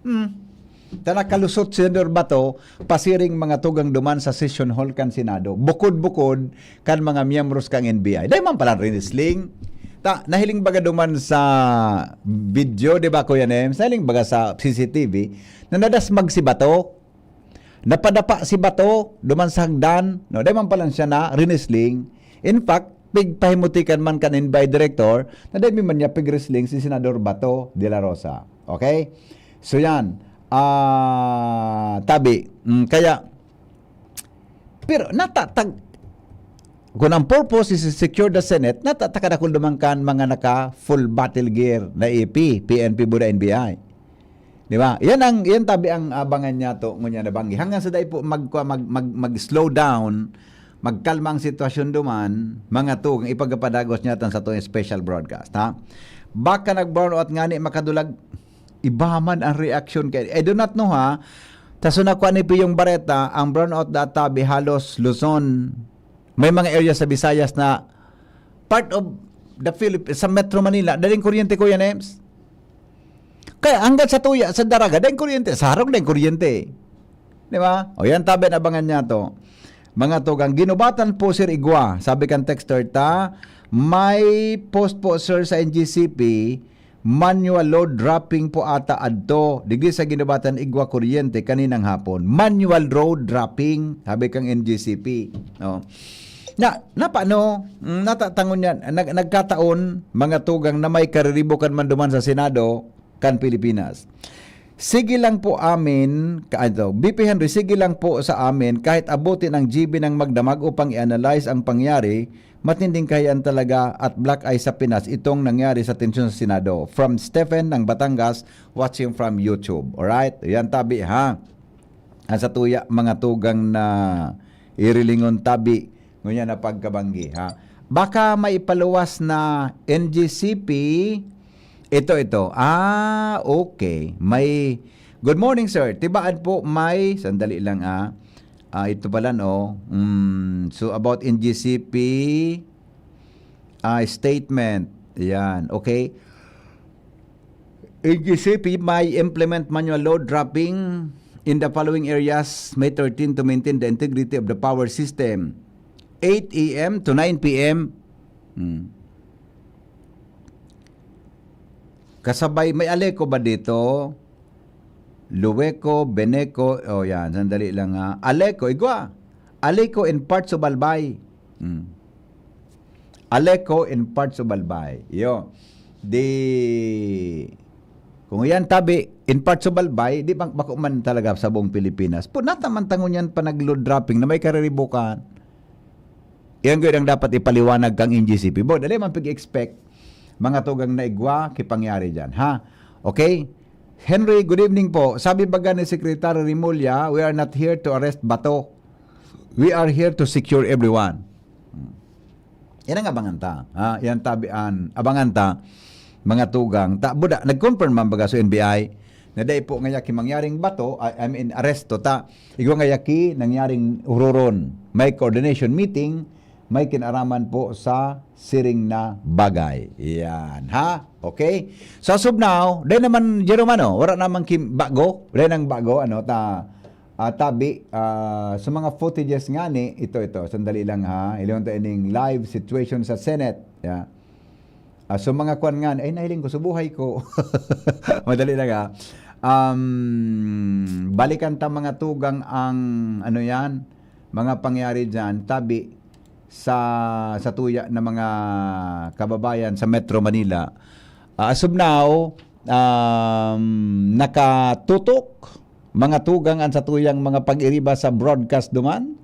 Hmm. Ta nakalusot si Senador Bato, pasiring mga tugang duman sa session hall kan Senado. Bukod-bukod kan mga miyembros kan N B I. Dai man pala rinisling. Ta, nahiling baga duman sa video, di ba, Kuya Nems? Nahiling baga sa C C T V na nadasmag si Bato. Napadapa si Bato duman sa hagdan. No? Dai man pala siya na rinisling. In fact, pigpahimutikan man kan N B I director na dai man niya pigrisling si Senador Bato de la Rosa. Okay? So yan. Ah, tabi. Mm, kaya, pero natatag, kung ang purpose is to secure the Senate, natatakadakol naman kan mga naka full battle gear na A P, P N P, buda N B I. Di ba? Yan ang, yan tabi ang abangan niya to, ngunyan na banggi. Hanggang sa dai po mag, mag, mag, mag-slow down, magkalma ang sitwasyon duman, mga tugang, ipagapadagos niya tan sa itong special broadcast, ha? Baka nag-brownout nga ni makadulag, iba man ang reaction kay, I do not know, ha? Ta so nakuha ni Piyong Bareta, ang brownout da tabi halos Luzon. May mga area sa Visayas na part of the Philip-, sa Metro Manila, daling kuryente, Kuya Nems. Kaya hanggang sa tuya, sa Daraga, daling kuryente. Sa Harong, daling kuryente. Di ba? O yan, tabi na abangan niya to. Mga tugang, ginubatan po, Sir Igwa. Sabi kan texter ta, may post po, sir, sa N G C P, manual load dropping po ata adto. Digdi sa ginubatan, igwa kuryente kaninang hapon. Manual load dropping, sabi kang N G C P. Oh. Na, napano, mm, natatangon yan, nag-, nagkataon, mga tugang na may kariribukan man duman sa Senado, kan Pilipinas. Sige lang po amin, ka-, ito, B P Henry, sige lang po sa amin, kahit abutin ang G B ng magdamag upang i-analyze ang pangyari, matinding kahiyan talaga at black eye sa Pinas itong nangyari sa tensyon sa Senado. From Stephen ng Batangas, watching from YouTube. Alright? Yan tabi, ha? Ang satuya, mga tugang na irilingon tabi, ngunyan na pagkabanggi, ha? Baka may ipaluwas na N G C P, ito, ito. Ah, okay. May, good morning, sir. Tibaan po may, sandali lang, ah. Ah, ito pala, no? Mm, so, about N G C P, ah, statement. Yan, okay. N G C P may implement manual load dropping in the following areas, May thirteen, to maintain the integrity of the power system. Eight A M to nine P M. Hmm. Kasabay, may Aleco ba dito? Luweco, Beneco, oh yan, sandali lang ha. Aleco, igwa. Aleco in parts of Albay. Hmm. Aleco in parts of Albay. Yo. Di, kung yan tabi, in parts of Albay, di bang, bako man talaga sa buong Pilipinas. Punata man tangon yan pa nag-load dropping na may kariribukan. Yan gud ang dapat ipaliwanag kang N G C P. Bo, dali man pag-expect, mga tugang na igwa, kipangyari dyan, ha? Okay? Henry, good evening po. Sabi baga ni Secretary Remulla, "We are not here to arrest Bato. We are here to secure everyone." Hmm. Yan ang abangan ta. Ha? Yan tabian, abangan ta, mga tugang. Ta, buda, nag-confirm man baga sa N B I na dai po ngaya ki mangyaring Bato, I, I mean, aresto ta. Igwa ngaya ki nangyaring Ururon. May coordination meeting, may kinaraman po sa siring na bagay. Yan, ha? Okay? So, as of now, dai naman, Jerome, ano, wala naman kim-, bago, dai nang bago, ano, ta, ah, tabi, ah, sa mga footages nga ni, ito, ito, sandali lang, ha? Iliwan ta ining live situation sa Senate. Yeah. Ah, so, mga kwan nga, ay, nahiling ko, subuhay ko. Madali lang, ha? Um, balikan ta, mga tugang, ang, ano yan, mga pangyari dyan, tabi sa, sa tuya na mga kababayan sa Metro Manila. Ah, as of now, um, nakatutok, mga tugang, ang satuyang mga pag-iriba sa broadcast duman.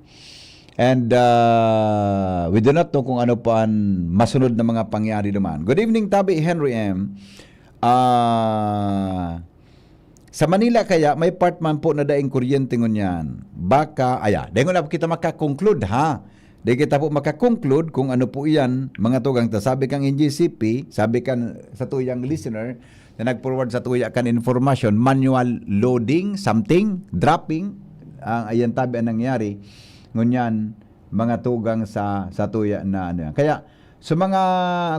And, ah, we do not know kung ano pa ang masunod na mga pangyari duman. Good evening, Tabi Henry M. Ah, sa Manila kaya, may part man po na daing kuryente ngunyan. Baka, aya, dengon na kita maka-conclude, ha? Di kita po maka-conclude kung ano po iyan, mga tugang ta. Sabi kang N G C P, sabi kan sa tuyang listener na nag-forward sa tuya kan informasyon, manual loading, something, dropping, ang ayan tabi ang nangyari. Ngunyan, mga tugang sa, sa tuya na ano yan. Kaya, sa mga,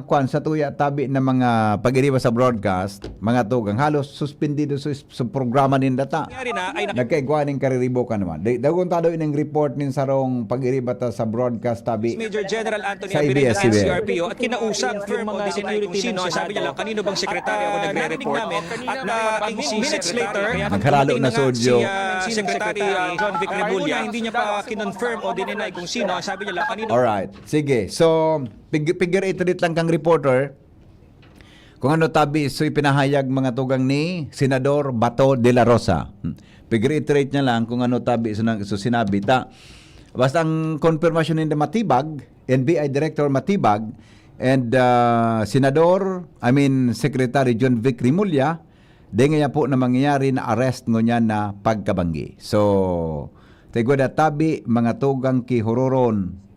kwan, sa tuya tabi na mga pag-iriba sa broadcast, mga tugang, halos suspendido sa, sa programa ninda ta. Nangyari na ay Nagkaigwa ning kariribo ka naman. Di, dagon ta daw ining report nin sarong pag-iriba ta sa broadcast tabi Major General Anthony sa A B S C B N. C R P O at kinausap firm o mga security ng Senado. Sabi niya lang, kanino bang sekretaryo ako nagre-report? At, ah, minutes later, Nagharalo na dumating na nga sodyo. Si, ah, Secretary, ah, John Vic Remulla. Hindi niya pa kinonfirm o dininay kung sino. Ang sabi niya lang, kanino. Alright. Sige. So, pig-, figure eight ulit lang kang reporter. Kung ano tabi so ipinahayag mga tugang ni Senador Bato de la Rosa. Hmm. Pig-reiterate niya lang kung ano tabi so, nang, so sinabi ta. Basta ang konfirmasyon ni Matibag, N B I Director Matibag, and, ah, Senador, I mean, Secretary John Vic Remulla, di ngaya po na mangyayari na arrest ngunyan na pagkabanggi. So, tigwa da tabi, mga tugang ki Huroron,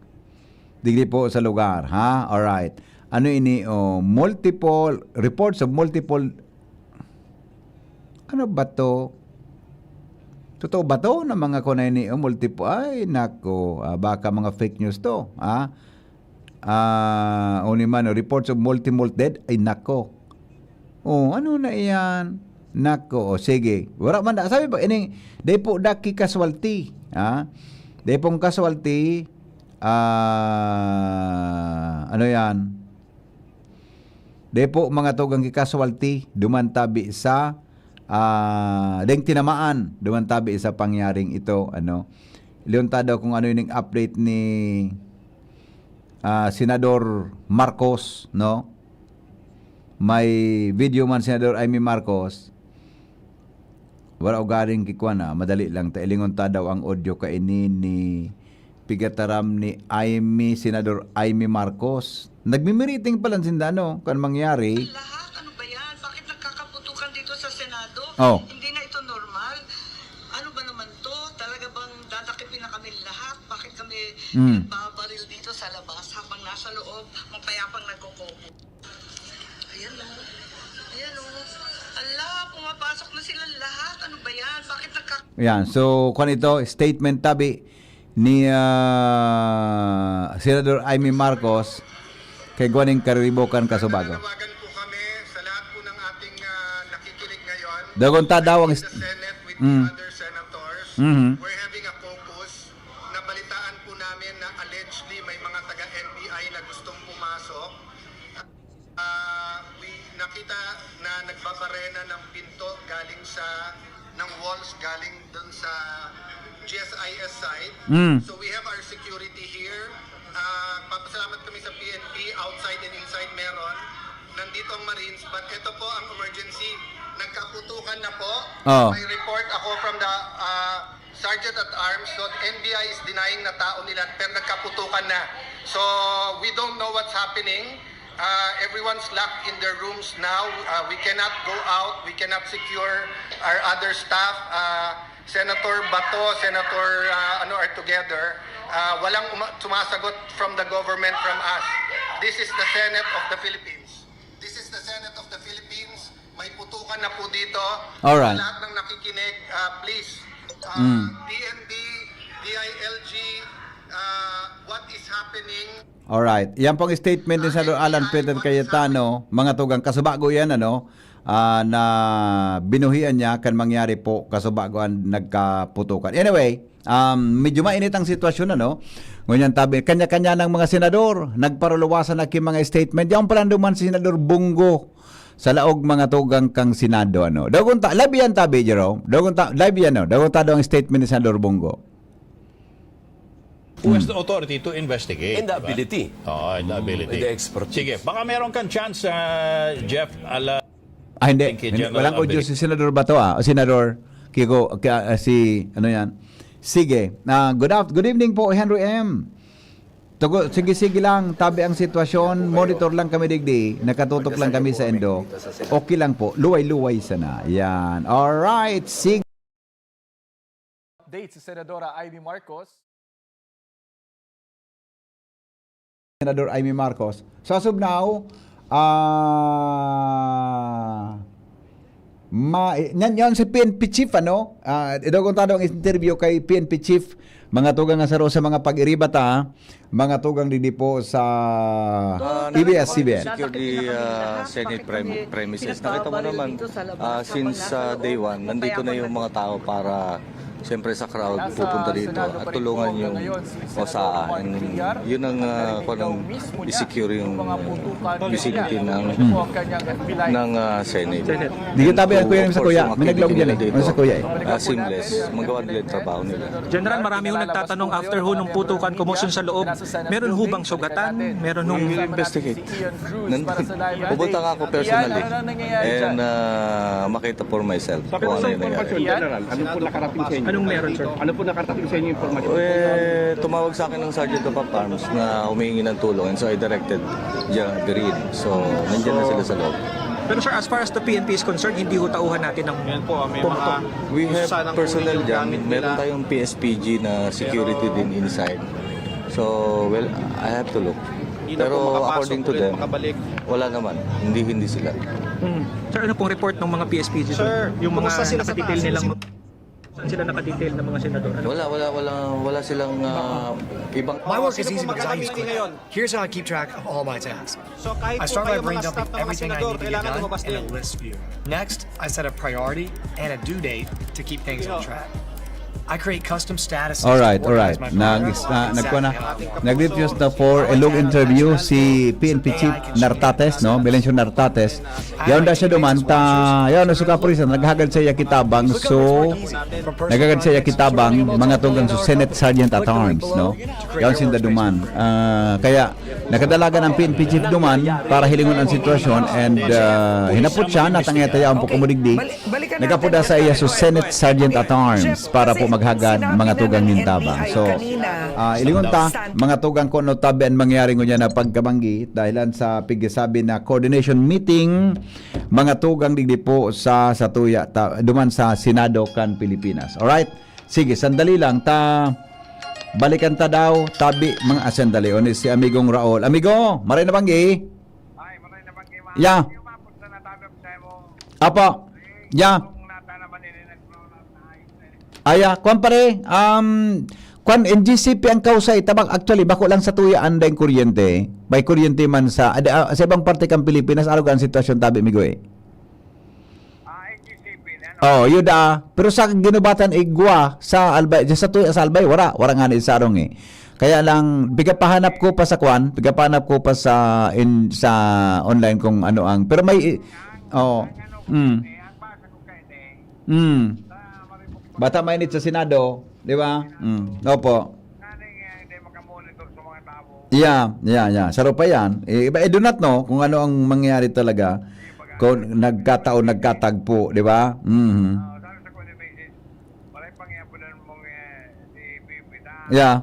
digdi po sa lugar, ha? Alright. Ano ini, oh, multiple, reports of multiple, ano ba to? Totoo ba to na mga kunay ni, oh, multiple? Ay, nako, ah, baka mga fake news to, ha? Ah, o ni man, reports of multi-, multi dead? Ay, nako. Oh, ano na iyan? Nako, o sige. Wala man da. Sabi ba, ining, dai po da ki casualty, ha? Dai pong casualty, ah, ano yan? Dai po mga tugang ki casualty, duman tabi sa, ah, deng tinamaan, duman tabi sa pangyaring ito, ano? Leon ta daw kung ano yung update ni, ah, Senador Marcos, no? May video man, Senador Imee Marcos. Wala ugaring kikwan, ah, madali lang ta ilingon ta daw ang audio kaini ni pigataram ni Imee, Senador Imee Marcos. Nagmi-meeting pala sinda, no? Kan mangyari. Lahat, ano ba yan? Bakit nagkakaputukan dito sa Senado? Oh. Hindi na ito normal. Ano ba naman to? Talaga bang dadakipin na kami lahat? Bakit kami Mm. nagbabaril dito sa labas habang nasa loob, mapayapang nagkoko-, Ayan o. Ayan o. Ala, pumapasok na sila lahat. Ano ba yan? Bakit nagka- Yan. So, kwan ito, statement tabi ni, ah, Senador Imee Marcos kay Guaning Kariribokan Kasubago. Nananawagan po kami sa lahat po ng ating, ah, nakikinig ngayon. Dogon ta daw ang in the Senate with Mm. the other senators. Mhm. We're having a caucus. Nabalitaan po namin na allegedly may mga taga-N B I na gustong pumasok. Ah, we, nakita na nagbabarena ng pinto galing sa, ng walls galing dun sa G S I S side. Mm. So we have our security here. Ah, papasalamat kami sa P N P, outside and inside meron. Nandito ang Marines, but ito po ang emergency. Nagkaputukan na po. Oh. May report ako from the, ah, Sergeant at Arms. So, N B I is denying na tao nila, pero nagkaputukan na. So, we don't know what's happening. Uh, everyone's locked in their rooms now. Uh, we cannot go out. We cannot secure our other staff. Uh, Senator Bato, Senator, uh, ano, are together. Uh, walang uma- sumasagot from the government, from us. This is the Senate of the Philippines. This is the Senate of the Philippines. May putukan na po dito. Alright. Sa lahat ng nakikinig, uh, please, uh, Mm. P N P, D I L G, uh, what is happening? Alright. Yan pong statement ni Senador Alan Peter Cayetano, mga tugang, kasubago yan, ano, ah, na binuhian niya kan mangyari po, kasubago ang nagkaputukan. Anyway, um, medyo mainit ang sitwasyon, ano? Ngunyan tabi, kanya-kanya ng mga senador, nagparuluwasan na ki mga statement. Yaon pala duman si Senador Bong Go sa laog, mga tugang, kan Senado, ano? Dogon ta, live yan tabi, Jerome. Dogon ta, live yan, no? Dogon ta daw ang statement ni Senador Bong Go. Who has Hmm. the authority to investigate, And the di ba? ability. Oo, and the Mm, ability. and the expertise. Sige, baka meron kang chance, ah, Jeff, ala- Ah, hindi. Thank you, Hindi, General walang audio Ability. Si Senador Bato, ah. O Senador Kiko, ka-, ah, si, ano yan? Sige. Ah, good aft-, good evening po, Henry M. Tugo-, sige, sige lang. Tabi ang sitwasyon. Monitor lang kami digdi. Nakatutok lang kami sa Indo. Okay lang po. Luway-luway sana. Yan. Alright. Sige. Update si Senadora Imee Marcos. Senador Imee Marcos. So, as of now, ah, ma-, yan, yan si P N P chief, ano? Ah, idogon ta daw ang interview kay P N P chief, mga tugang nga saro sa mga pag-iriba ta, mga tugang digdi po sa Ah, T V S, T V S. Secure the, ah, Senate prem-, premises. Nakita mo naman, ah, since, ah, day one, nandito na yung mga tao para, siyempre, sa crowd pupunta dito at tulungan yung OSAA. And yun ang, ah, kung anong i-secure yung vicinity ng, ng, ah, Senate. Di kita ba yan, Kuya, sa Kuya? May naglaog yan eh. Ano sa Kuya eh? Ah, seamless. Magawa nila yung trabaho nila. General, marami hong nagtatanong after ho nung putukan, commotion sa loob. Meron ho bang sugatan? Meron hong We will investigate. Nandun. Pupunta nga ako personally. And, ah, makita for myself Sa kung ano yung nangyari. General, ano po nakarating sa inyo? Anong meron, sir? Ano po nakarating sa inyo yung impormasyon? Eh, tumawag sa akin ng Sergeant of Arms na humihingi ng tulong, and so I directed General Birin. So, nandiyan na sila sa loob. Pero sir, as far as the P N P is concerned, hindi ho tauhan natin ng Yan po, ah, may mga We have personnel dyan. Meron tayong P S P G na security din inside. So, well, I have to look. Pero according to them, wala naman. Hindi, hindi sila. Hmm. Sir, ano pong report ng mga P S P G, sir? Yung mga nakadetail nilang, saan sila nakadetail ng mga senador? Ano? Wala, wala, wala, wala silang, ah, ibang My work is easy because I use QuickBooks. Here's how I keep track of all my tasks. I start by brain dumping everything I need to get done in a list view. Next, I set a priority and a due date to keep things on track. I create custom statuses to organize my progress. Alright, alright. Nag-, na, nagkuha na, nag-refuse na for a long interview si P N P Chief Nartates, no? Melencio Nartates. Yaon da siya duman, ta, yaon na suka, pulis, naghagad sa iya kitabang, so, naghagad sa iya kitabang, mga tugang sa Senate Sergeant at Arms, no? Yaon sinda duman. Ah, kaya, Nakadalagan ang P N P chief duman para hilingon ang sitwasyon and, ah, hinapot siya na tangay ta yaon po kumudigdi. Nagapuda sa iya so Senate Sergeant at Arms para po maghagad mga tugang nin tabang. So, ah, ilingon ta, mga tugang, kung ano tabi ang mangyari ngunyan na pagkabanggi dahilan sa pigsasabi na coordination meeting, mga tugang digdi po sa, sa tuya, ta, duman sa Senado kan Pilipinas. Alright? Sige, sandali lang. Ta, balikan ta daw, tabi, mga, ah, sandali. O ni si Amigong Raul. Amigo, maray na banggi? Ay, maray na banggi, ma. Ya. Yung mapos na natanggap sa mo. Apo. Ya. Kung nata naman, ini nagkaroon na ayos na eh. Aya, kwan pare, um, kwan, N G C P ang kausay, tabak, actually, bako lang sa tuya ang daing kuryente. May kuryente man sa, ada, ah, sa ibang parte kang Pilipinas, arog ang sitwasyon tabi, migo eh. Ah, N G C P na, no? Oh, yuda. Pero sa ginubatan igwa sa Albay, sa tuya sa Albay, wala. Wala nga ni sarong eh. Kaya lang, pigapahanap ko pa sa kwan, pigapahanap ko pa sa in, sa online kung ano ang, pero may, oh, mm. Mm. Bata mainit sa Senado, di ba? Mm. Opo. Yeah, yeah, yeah. Saro pa yan. Eh, iba, I do not know kung ano ang mangyayari talaga. Kung nagkataon, nagkatagpo, di ba? Mhm. Yeah.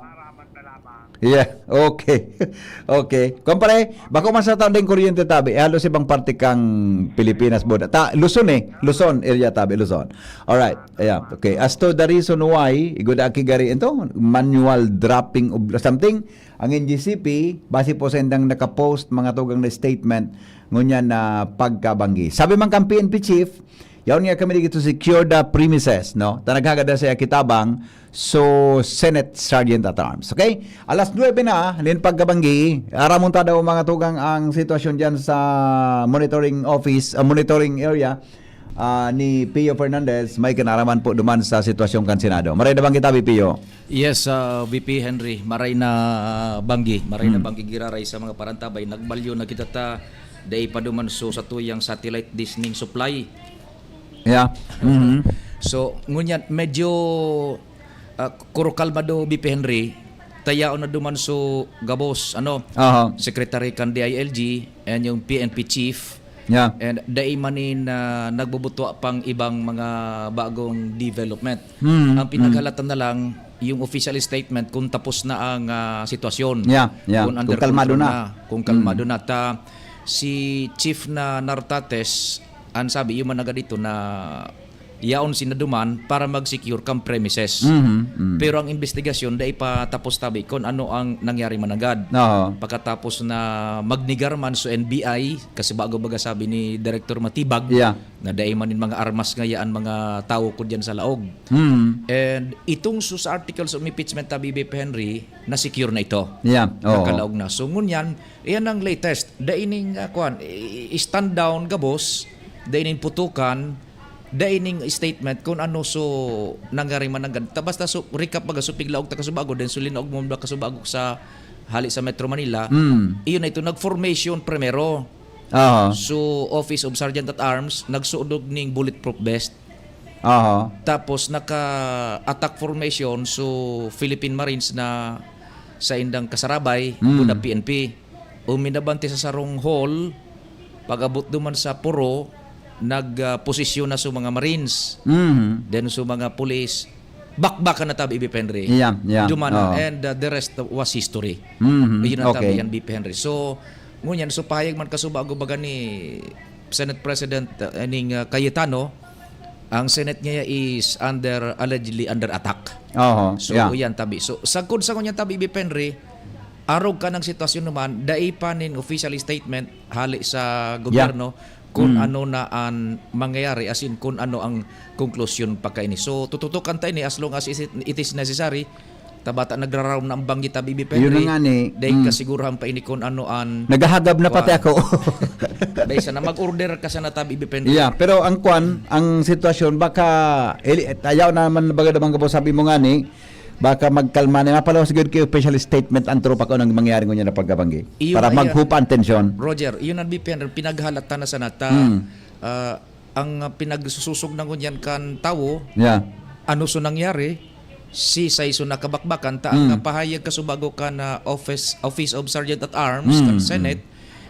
Okay. Okay. Kumpare, bako man sa taon din kuryente tabi. Eh, halos ibang parte kang Pilipinas, boda. Ta, Luzon eh. Luzon area tabi, Luzon. Alright. Yeah. Okay. As to the reason why, igoda aki gari ito, manual dropping of something, ang N G C P, base po sa indang nakapost, mga tugang na statement, ngunyan na pagkabanggi. Sabi man kang P N P chief, yaon nga kami dito secure the premises, no? Ta naghagad na siya kitabang, so Senate Sergeant at Arms. Okay? Alas nuebe na, nin pagkabanggi, aramon ta daw mga tugang ang sitwasyon dyan sa monitoring office, ah, monitoring area, ah, ni Pio Fernandez, may kinaraman po duman sa sitwasyon kan Senado. Maray na banggi tabi, Pio. Yes, ah, V P Henry, maray na banggi, maray na Hmm. banggi giraray sa mga parantabay. Nagbalyo na kita ta, dai pa duman so satuyang satellite dish ning supply. Yeah. Mhm. So, ngunyan, medyo, ah, kuro kalmado, V P Henry, tayaon na duman so gabos, ano, Aha. Secretary kan D I L G and yung P N P chief. Yeah. And dai man nin, ah, nagbubutwa pang ibang mga bagong development. Hmm, Ang hmm. pinaghalatan na lang, yung official statement kung tapos na ang, ah, sitwasyon. Yeah, yeah. Kung Kung under kalmado control na. na, kung kalmado Hmm. na. Ta, si Chief na Nartates, ang sabi, yung managa dito na yaon sinaduman para mag-secure kang premises. Mhm, mm. Pero ang investigasyon, dai pa tapos tabi kung ano ang nangyari managad. Oo. Pagkatapos na magnegar man so N B I, kasi bago baga sabi ni Director Matibag, Yeah. na dai man nin mga armas ngaya ang mga tawo ko diyan sa laog. Hmm. And itong so sa articles of impeachment, tabi, V P Henry, na-secure na ito. Yeah, oo. Nakalaog na. So, ngunyan, iyan ang latest. Dai ning, ah, kwan, i-, i-, stand down gabos, dai ning putukan, dai ning statement kung ano so nangyari mananggad. Ta basta so, recap baga, so piglaog ta kasubago, then so linaog mo ba kasubago sa hali sa Metro Manila. Hmm. Iyon na ito, nag-formation primero. Aha. So, Office of Sergeant at Arms, nagsuodog ning bulletproof vest. Aha. Tapos, naka-attack formation, so, Philippine Marines na sa indang kasarabay, Mm. kuda P N P. Uminabante sa sarong hall, pag-abot duman sa puro, nag, ah, posisyon na so mga Marines. Mhm. Then, so mga pulis, bakbakan na tabi, V P Henry. Yeah, yeah. Duman na, Oo. and, uh, the rest was history. Mhm. Yun ang Okay. tabi yan, V P Henry. So, ngunyan, so pahayag man kasubago baga ni Senate President, uh, ning, uh, Cayetano, ang Senate niya is under, allegedly under attack. Oho, So, yeah. yan tabi. So, sagkod sa ngunyan tabi, V P Henry, arog ka ng sitwasyon naman, dai pa nin official statement hali sa Yeah. gobyerno, kung Mm. ano na ang mangyayari, as in, kung ano ang konklusyon pagkaini. So, tututukan ta ini as long as is it, it is necessary. Tabata nagraraom na ang banggi tabi, V P Henry. Yun na nga ni, Dahil mm. kasigurahan pa ini kung ano ang Naghahagab na pati Kuwan. ako. Dahil sana mag-order ka sana tabi, V P Henry. Yeah, pero ang kwan, ang sitwasyon, baka, ili, ayaw na naman baga naman ka po sabi mo nga ni, baka magkalma na, mapalawas gud kay official statement ang tropa ko nang mangyari ngunyan na pagkabanggi. Iyo, Para ayan. maghupa ang tensyon. Roger, yun ang V P Henry, pinaghalatan na sana ta, Hmm. ah, ang, ah, pinagsusog na ngunyan kan tawo, Yeah. ano so nangyari, Si Saiso na kabakbakan ta ang, mm, ah, pahayag kasubago kan, ah, Office, Office of Sergeant at Arms kan, mm, Senate,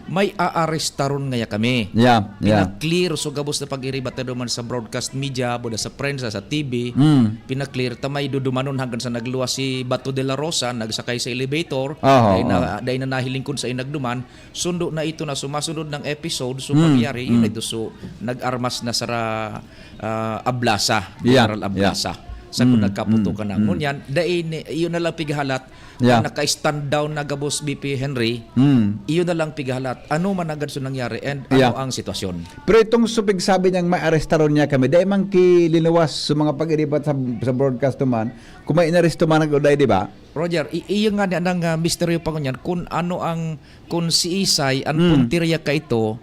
may aarestaron ngaya kami. Yeah, yeah. Pina-clear so gabos na pag-iribat na duman sa broadcast media, buda sa prensa, sa T V. Mm. Pina-clear ta may dudumanon hanggang sa nagluwas si Bato de la Rosa, nagsakay sa elevator, oho, dai na, oho, dai na nahiling kun sain nagduman. Sundo na ito na sumasunod ng episode, so, mm, pangyayari, yun, mm, ito, so, nag-armas na sa ra-, ah, Ablasa, yeah, General Ablasa. Yeah. Sa kung, mm, nagkaputukan, mm, na, mm, ngunyan, dai ni, iyon na lang pighalat, yeah, na naka-stand down na gabos B P Henry, mm, iyon na lang pighalat. Ano man agad so nangyari and ano, yeah, ang sitwasyon? Pero itong supig sabi niyang may arestaron niya kami, dai man ki linuwas sa mga pag-iribat sa, sa broadcast man, kung may inaresto man nag-uday, di ba? Roger, i-, iyo nga ni anang, ah, misteryo pa ngunyan kung ano ang, kung si Isay, ang, hmm, puntirya kaito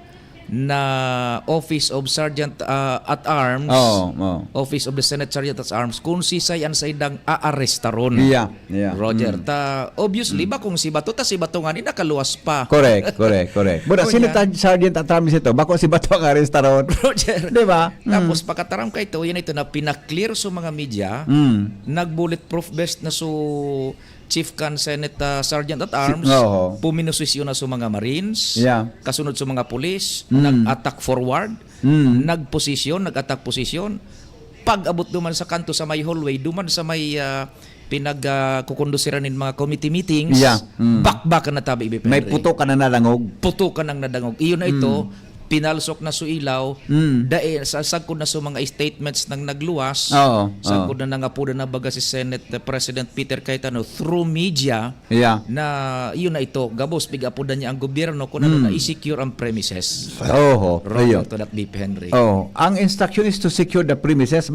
na Office of Sergeant, ah, at Arms, oo, oo, Office of the Senate Sergeant at Arms, kung si Isay ang saindang aarestaron. Yeah, yeah. Roger, hmm, ta, obviously, hmm, ba kung si Bato, ta si Bato nga ni nakaluwas pa. Correct, correct, correct. Muna, sino ngunyan ta-, Sergeant at Arms ito? Bako si Bato ang arestaron. Roger. Di ba? Tapos, hmm, pakataram ka ito, yan ito na pina-clear sa mga media, hmm, nag-bulletproof vest na so Chief kan Senate, ah, Sergeant at Arms, oho, puminosisyon na sa mga Marines, yeah, kasunod sa mga pulis, mm, nag-attack forward, mm, nagposisyon, nag-attack posisyon. Pag-abot duman sa kanto sa may hallway, duman sa may, ah, pinag, ah, kukondusiran nin mga committee meetings, yeah, mm, bakbakan na tabi, Ibi May Henry. Puto ka na nadangog. Puto ka nang nadangog. Iyon na ito, mm, pinalsok na su ilaw, mm, dai, sa, sagkod na su mga statements nang nagluwas, oo, sagkod, oo, na nangapoda na baga si Senate President Peter Cayetano through media, yeah, na yun na ito, gabos, pig-apodan niya ang gobyerno kung ano, mm, na i-secure ang premises. Oho, Roger, ayun. To that, B P Henry. Oh, ang instruction is to secure the premises.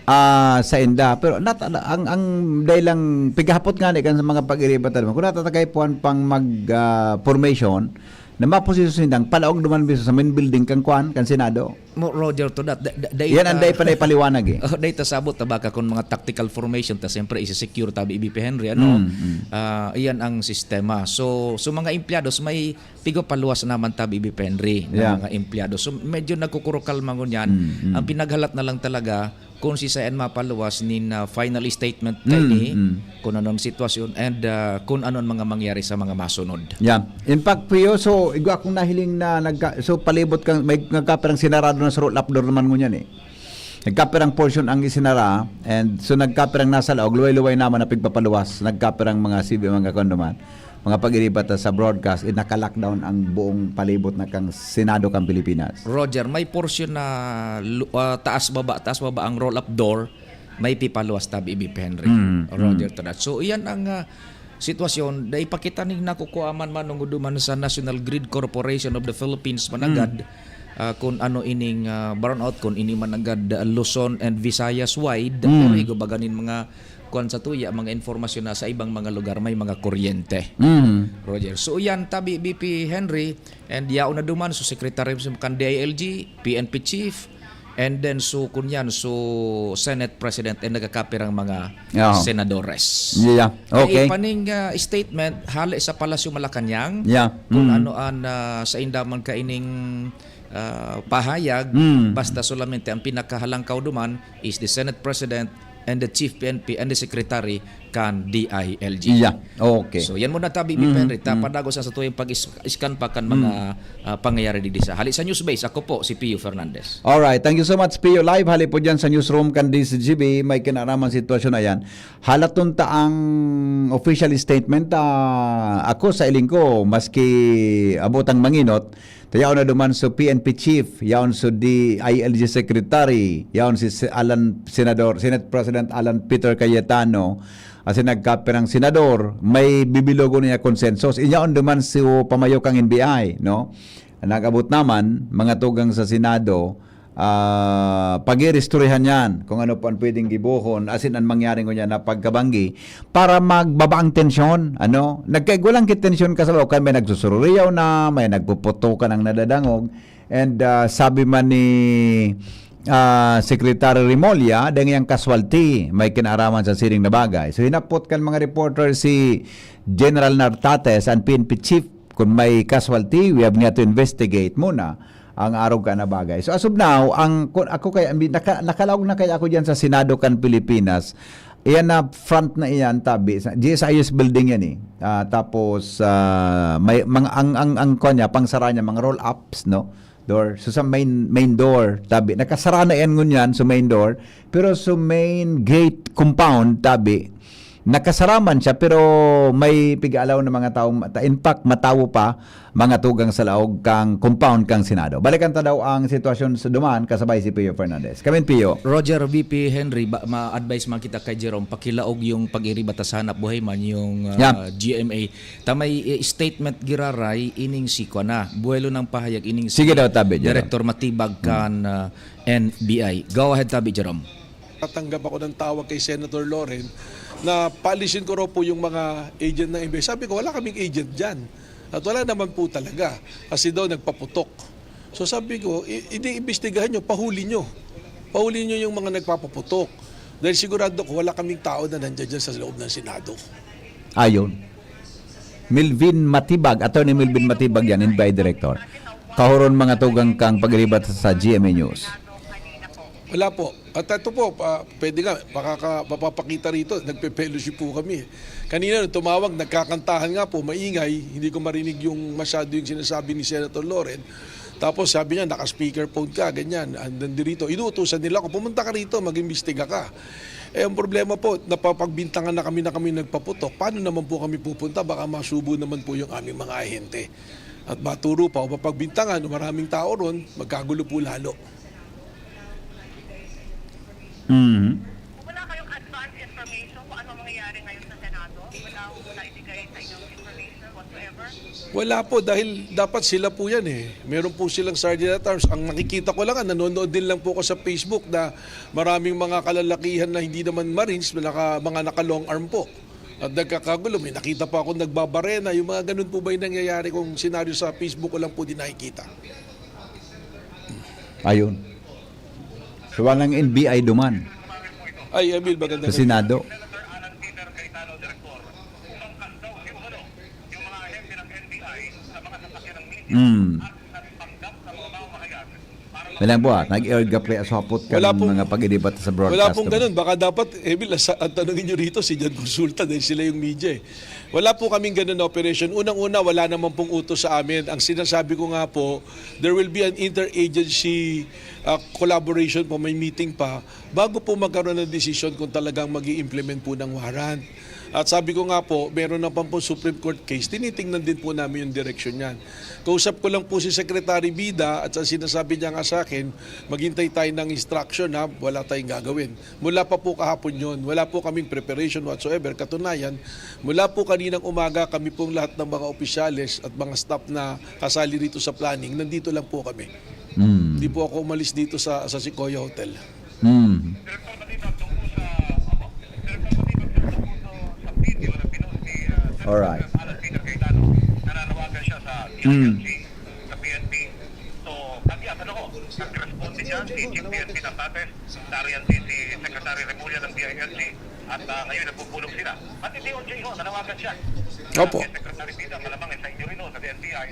Ah, sa inda. Pero nat-, ang, ang dahil lang, pigahapot nga ni kan sa mga pag-iribat naman, kung natatagay puan pang mag, ah, formation, na maposisyon sindang palaog naman mismo sa main building kan kwan, kan Senado. Mo, Roger, to that, da-, da-, da-, yan ang ita-, dahil pa na ipaliwanag eh. Oh, dahil ta sabot ta baka kung mga tactical formation, ta siyempre isi-secure tabi, B P Henry, ano? Mm, mm. Ah, iyan ang sistema. So, so mga empleyados, may pigo paluwas naman tabi, B P Henry, ng, yeah, mga empleyado. So, medyo nagkukurukalma ngunyan. Mm, mm. Ang pinaghalat na lang talaga kung si Sayan mapaluwas nin, ah, final statement, mm, kaini, mm, kung anong sitwasyon and, ah, kung anong mga mangyari sa mga masunod. Yeah. In fact, Pio, so, igwa akong nahiling na nagka-, so, palibot kang, may nagkapirang sinarado na sa roll-up door naman ngunyan eh. Nagkapirang portion ang isinara, and so nagkapirang nasa laog, luway-luway naman na pigpapaluwas, nagkapirang mga sibi, mga kwan naman, mga pag-iribat sa broadcast, eh, naka-lockdown ang buong palibot na kang Senado kang Pilipinas. Roger, may portion na lu-, ah, taas-baba, taas-baba ang roll-up door, may pipaluwas tabi, Ibi Henry. Mm, mm. Roger, to that. So, iyan ang, ah, sitwasyon, dai pa kita ning nakukuha man manungudo man sa National Grid Corporation of the Philippines managad, mm, ah, kun ano ining, ah, brownout, kun ini managad, ah, Luzon and Visayas wide, mm, pero igo baga nin mga kuwan sa tuya, mga impormasyon na sa ibang mga lugar may mga kuryente. Mm. Roger. So, iyan tabi, B P Henry, and yaon na duman, so Secretary kan D I L G, P N P Chief, and then so kunyan, so Senate President and nagkakapirang mga, oo, senadores. Yeah, okay. Kaya ipaning, ah, statement, hale sa Palasyo Malacañang, yeah, kung, mm, ano an, ah, sa indaman kaining, ah, pahayag, mm, basta solamente ang pinakahalangkaw duman is the Senate President and the Chief P N P and the Secretary kan D I L G. Yeah, okay. So, yan muna tabi, mm, Henry. Ta, mm, padagos ang sa tuyang pag-is-, iskan pa kan, mm, mga, ah, pangyayari digdi sa. Hali sa Newsbase, ako po si Pio Fernandez. Alright, thank you so much, Pio. Live, hali po dyan sa newsroom kan D Z G B, may kinaraman sitwasyon na yan. Halaton ta ang official statement, ah, ako sa iling ko, maski abot ang manginot, ta yaon na duman so P N P chief, yaon so D I L G secretary, yaon si Se-, Alan, Senador, Senate President Alan Peter Cayetano, asin nagkapirang senador, may bibilogon niya konsensos. Inyaon duman si pamayo kang N B I, no? Nag-abot naman, mga tugang sa Senado, ah, pag-iiristoryahan yan kung ano po ang pwedeng gibohon, asin ang mangyari ngunyan na pagkabanggi para magbaba ang tensyon, ano? Nagkaigwa lang kitensyon ka sa laog, kaya may nagsusururiyaw na, may nagpuputukan ang nadadangog. And, ah, sabi man ni, ah, Secretary Remulla, dahil ngayang casualty, may kinaaraman sa siring na bagay. So, hinapot kan mga reporter si General Nartates, ang P N P chief, kung may casualty, we have nga to investigate muna ang arog ka na bagay. So, as of now, ang, kung ako kaya, naka-, nakalaog na kaya ako dyan sa Senado kan Pilipinas, Iyan na front na iyan, tabi. Sa G S I S building yan eh. Ah, tapos, ah, may, mga, ang, ang, ang, kuwan niya, pangsara niya, mga roll-ups, no? Door. So, sa main, main door, tabi. Nakasara na yan ngunyan, so main door. Pero sa main gate compound, tabi, nakasara man siya, pero may pig-aalaw na mga tao. In fact, matawo pa, mga tugang sa laog kang compound kang Senado. Balikan ta daw ang sitwasyon sa duman, kasabay si Pio Fernandez. Kamin, Pio. Roger, V P Henry, ba, ma-advise man kita kay Jerome, pakilaog yung pag-iriba ta sa hanap buhay man, yung, ah, Yeah. G M A. Ta may, eh, statement giraray, ining si kwa na. Buwelo ng pahayag, ining si Sige daw, tabi, Jerome. Director Matibag kan, ah, N B I. Go ahead, tabi, Jerome. Tatanggap ako ng tawag kay Senator Loren na paalisin ko raw po yung mga agent ng N B I. Sabi ko, "Wala kaming agent dyan. At wala naman po talaga." Kasi daw nagpaputok. So sabi ko, "I-, iniimbestigahan nyo, pahuli nyo. Pahuli nyo yung mga nagpapaputok. Dahil sigurado ko, wala kaming tao na nandiyan dyan sa loob ng Senado." Ayon. Melvin Matibag, Attorney Melvin Matibag yan, N B I Director. Kahuron mga tugang kang pag-iriba ta sa G M A News. Wala po. At ito po, ah, pwede nga, makaka-, mapapakita rito, nagpe-fellowship po kami. Kanina, nung tumawag, nagkakantahan nga po, maingay, hindi ko marinig yung masyado yung sinasabi ni Senator Loren. Tapos sabi niya, "Naka-speakerphone ka," ganyan, "Andan dirito." Inuutusan nila ako, "Pumunta ka rito, mag-imbestiga ka." Eh, ang problema po, napapagbintangan na kami na kami nagpaputok. Paano naman po kami pupunta? Baka masubo naman po yung aming mga ahente. At maturo pa o mapagbintangan o maraming tao ron, magkagulo po lalo. Mhm. Wala kayong advance information kung ano mangyayari ngayon sa Senado? Wala, wala ibigay sa inyong information whatsoever? Wala po, dahil dapat sila po yan eh. Meron po silang sergeant at arms. Ang nakikita ko lang, ah, nanonood din lang po ako sa Facebook na maraming mga kalalakihan na hindi naman Marines, na naka-, mga naka-long arm po. At nagkakagulo, may nakita pa ako nagbabarena. Yung mga ganun po ba yung nangyayari kung senaryo sa Facebook, ko lang po din nakikita. Ayun. So, walang N B I duman Ay, Emil, magandang sa Senado. Mm. Bilang po, ah, nag-airdrop kaya sa hapot kan Wala pong, mga pag-iriba ta sa wala broadcast pong naman. Ganun. Baka dapat, Emil, ang sa-, ang tanongin nyo rito, si Jan Consulta, dahil sila yung media eh. Wala po kaming ganun na operation. Unang-una, wala naman pong utos sa amin. Ang sinasabi ko nga po, there will be an interagency, ah, collaboration po, may meeting pa, bago po magkaroon ng desisyon kung talagang mag-i-implement po ng warrant. At sabi ko nga po, meron na pa po Supreme Court case, tinitingnan din po namin yung direksyon niyan. Kausap ko lang po si Secretary Bida at ang sinasabi niya nga sa akin, "Maghintay tayo ng instruction ha, wala tayong gagawin." Mula pa po kahapon yon, wala po kaming preparation whatsoever. Katunayan, mula po kaninang umaga, kami pong lahat ng mga opisyales at mga staff na kasali rito sa planning, nandito lang po kami. Mm. Hindi po ako umalis dito sa, sa Sequoia Hotel. Mm. Alright. Nananawagan siya sa Mm. P I L G, sa P N P. So, kami, ano ko, nag-responde dyan, si Chief P N P Navarez, Darian D, si Secretary Remulla ng D I L G, at, ah, ngayon nagpupulong sila. Pati D O J ho, nanawagan siya. Opo. Kay Secretary Bida, malamang eh, sa inyo rin ho, sa D N B I.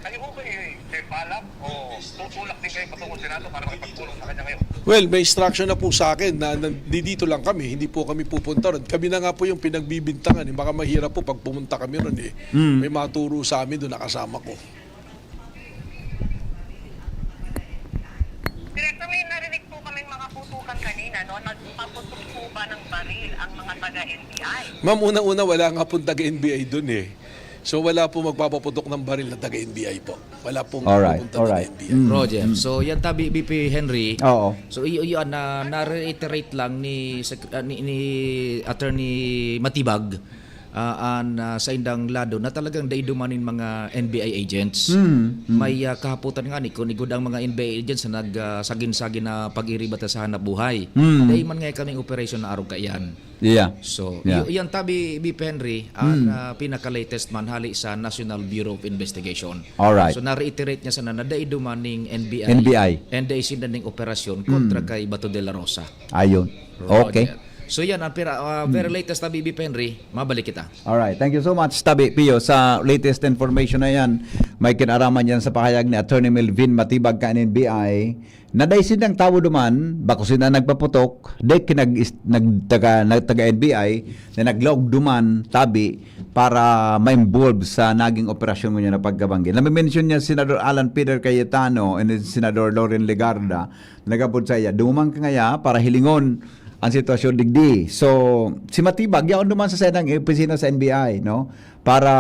Kayo ho ba eh, may balak o tutulak din kayo patungo sa Senado para makipagpulong sa kanya ngayon? Well, may instruction na po sa akin na nandito lang kami, hindi po kami pupunta ron. Kami na nga po yung pinagbibintangan eh. Baka mahirap po pag pumunta kami ron eh. Mm. May maturo sa amin doon, nakasama ko. Direktor, may narinig po kaming mga putukan kanina, no? Nagpaputok po ba ng baril ang mga taga-N B I? Ma'am, una-una, wala nga pong taga-N B I dun eh. So, wala po magpapaputok ng baril na taga-N B I po. Wala pong Alright, pupunta alright. taga-N B I. Mm, Roger. mm. So, yan tabi, V P Henry. Oo. So, iyo, iyo, na, na-reiterate lang ni Sec-, ah, ni, ni Attorney Matibag, ah, an, ah, saindang lado na talagang dai duman nin mga N B I agents. Mm, mm. May, ah, kahapotan nga ni, kun igod ang mga N B I agents na nag, ah, sagin-sagin na pag-iriba ta sa hanap buhay. Mm. Dai man nga kaming operasyon na arog kaiyan. Yeah. So, Yeah. y-, yan tabi, V P Henry, ang, Mm. ah, pinaka-latest man hali sa National Bureau of Investigation. Alright. So, na-reiterate niya sana na dai duman ning N B I. N B I. And dai sinda ning operasyon kontra Mm. kay Bato de la Rosa. Ayun. Roger. Okay. So yan, ang pira, ah, Hmm. very latest na B B P Henry, mabalik kita. Alright, thank you so much, Tabi Pio, sa latest information na yan. May kinaraman yan sa pahayag ni Attorney Melvin Matibag kan N B I, na dai sindang tawo duman, bako sinda nagpaputok, dai kinag-, nagtaga, nagtaga N B I, na naglaog duman, Tabi, para ma-involve sa naging operasyon ngunyan na pagkabanggi. Nami-mention niya si Senador Alan Peter Cayetano and si Senador Loren Legarda, nagapod sa iya, "Duman ka ngaya para hilingon ang sitwasyon digdi." So, si Matibag, yaon duman sa saindang opisina sa N B I, no? Para,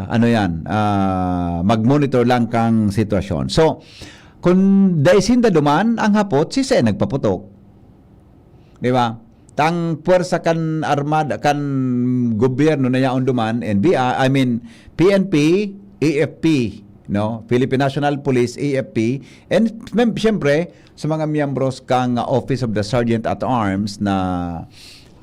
ano yan, ah, mag-monitor lang kang sitwasyon. So, kung dai sinda duman, ang hapot, si Sen nagpaputok. Di ba? Tang puwersa kan armada, kan gobyerno na yaon duman, N B I, I mean, P N P, A F P, no? Philippine National Police, A F P, and mem-, siyempre, sa mga miyembros kang Office of the Sergeant at Arms na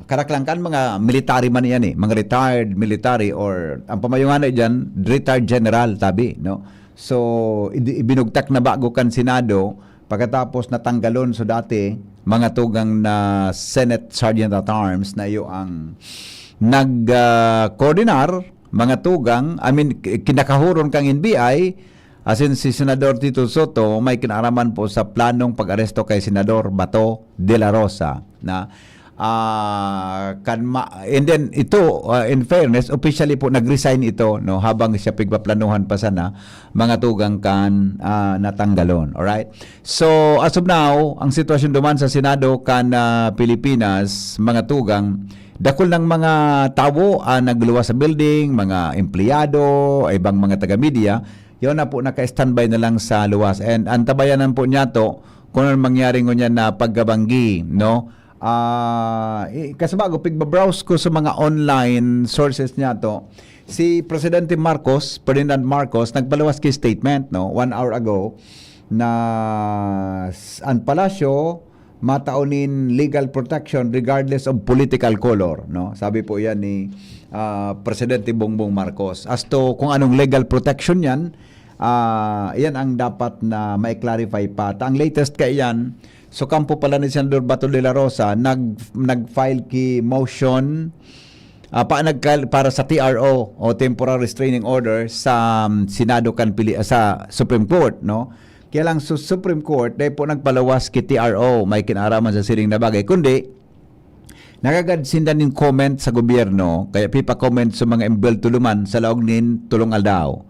karaklang kan mga military man yan eh, mga retired military or ang pamayungan na dyan, retired general, tabi, no? So, idi-, ibinugtak na bago kan Senado, pagkatapos natanggalon so dati, mga tugang na Senate Sergeant at Arms na iyo ang nag-, ah, koordinar, mga tugang, I mean, ki-, kinakahuron kang N B I, asin si Senador Tito Soto may kinaraman po sa planong pag-aresto kay Senador Bato de la Rosa na, ah, kan ma-, and then ito, ah, in fairness, officially po nag-resign ito, no, habang siya pigpaplanuhan pa sana, mga tugang kan, ah, natanggalon. Alright? So, as of now, ang sitwasyon duman sa Senado kan, ah, Pilipinas, mga tugang, dakul ng mga tawo ang nagluwas sa building, mga empleyado, ibang mga taga-media, yun na po, naka-standby na lang sa luwas. And antabayanan po niya to kung anong mangyari ngunyan na pagkabanggi, no? Ah, i-, kasi bago, pigbabrowse ko sa mga online sources niya to, si Presidente Marcos, Ferdinand Marcos, nagpaluwas ki statement, no, one hour ago, na s-, ang palasyo matao nin legal protection regardless of political color, no? Sabi po yan ni, ah, Presidente Bongbong Marcos. As to kung anong legal protection yan, ah, yan ang dapat na ma-clarify pa. Ta ang latest kaiyan, so kampo pala ni Senador Bato de la Rosa, nag-, nag-file ki motion, ah, pa, nagkal-, para sa T R O o temporary restraining order sa, um, Senado kan Pili-, sa Supreme Court, no? Kaya lang sa Supreme Court, dai po nagpaluwas ki T R O, may kinaraman sa siring na bagay. Kundi, nagagad sinda nin comment sa gobyerno, kaya pipa-comment sa mga embelto duman sa laog nin tolong aldaw.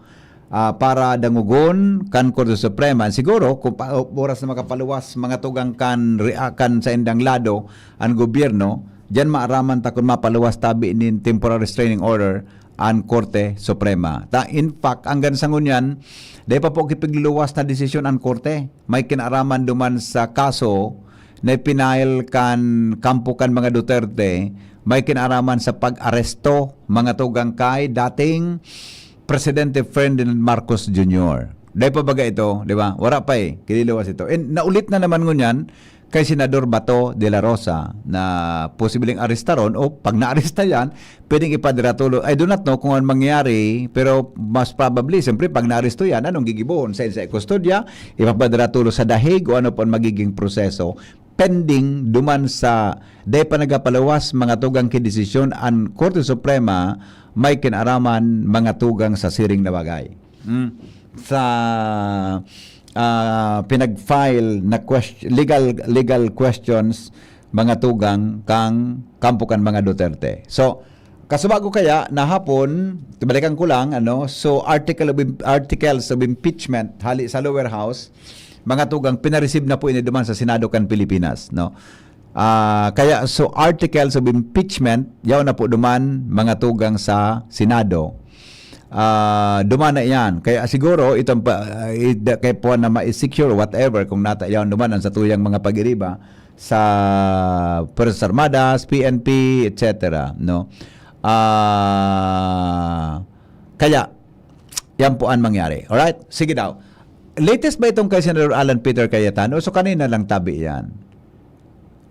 Ah, para dangogon kan Korte Suprema. Siguro, kung pa, oras na makapaluwas, mga tugang kan, rea-, kan sa indang lado, ang gobyerno, diyan maaraman ta kung mapaluwas tabi nin temporary restraining order an Korte Suprema. Ta, in fact, hanggang sa ngunyan, dai pa po kipigluluwas na desisyon an Korte. May kinaraman duman sa kaso na ipinail kan kampo kan mga Duterte, may kinaraman sa pag-aresto, mga tugang kay dating Presidente Ferdinand Marcos Junior. Dai pa baga ito, di ba? Wala pa eh, kiniluwas ito. And naulit na naman ngunyan kay Senador Bato de la Rosa na posibleng arestaron o pag naaresta yan, pwedeng ipadratulo. I do not know kung anong mangyari, pero mas probably, siyempre, pag naaresto yan, anong gigibohon? Sa, sa kustodya, ipapadratulo sa dahig o ano po ang magiging proseso pending duman sa dai pa nagapaluwas mga tugang ki desisyon an Korte Suprema, may kinaraman mga tugang sa siring na bagay. Mm. Sa, ah, pinag-file na quest-, legal, legal questions, mga tugang kang kampo kan mga Duterte. So, kasubago kaya na hapon, balikan ko lang, ano, so article of im-, articles of impeachment hali sa lower house, mga tugang, pinareceive na po ini duman sa Senado kan Pilipinas, no? Ah, kaya, so articles of impeachment, yaon na po duman, mga tugang sa Senado. Ah, duman na iyan. Kaya siguro, itong pa, ah, ida-, kaya po na ma-secure, whatever, kung nata, yaon duman ang satuyang mga pag-iriba sa Fuerzas Armadas, P N P, et cetera, no? Ah, kaya, yan po ang mangyari. Alright? Sige daw. Latest ba itong kay Senador Alan Peter Cayetano? So, kanina lang tabi yan.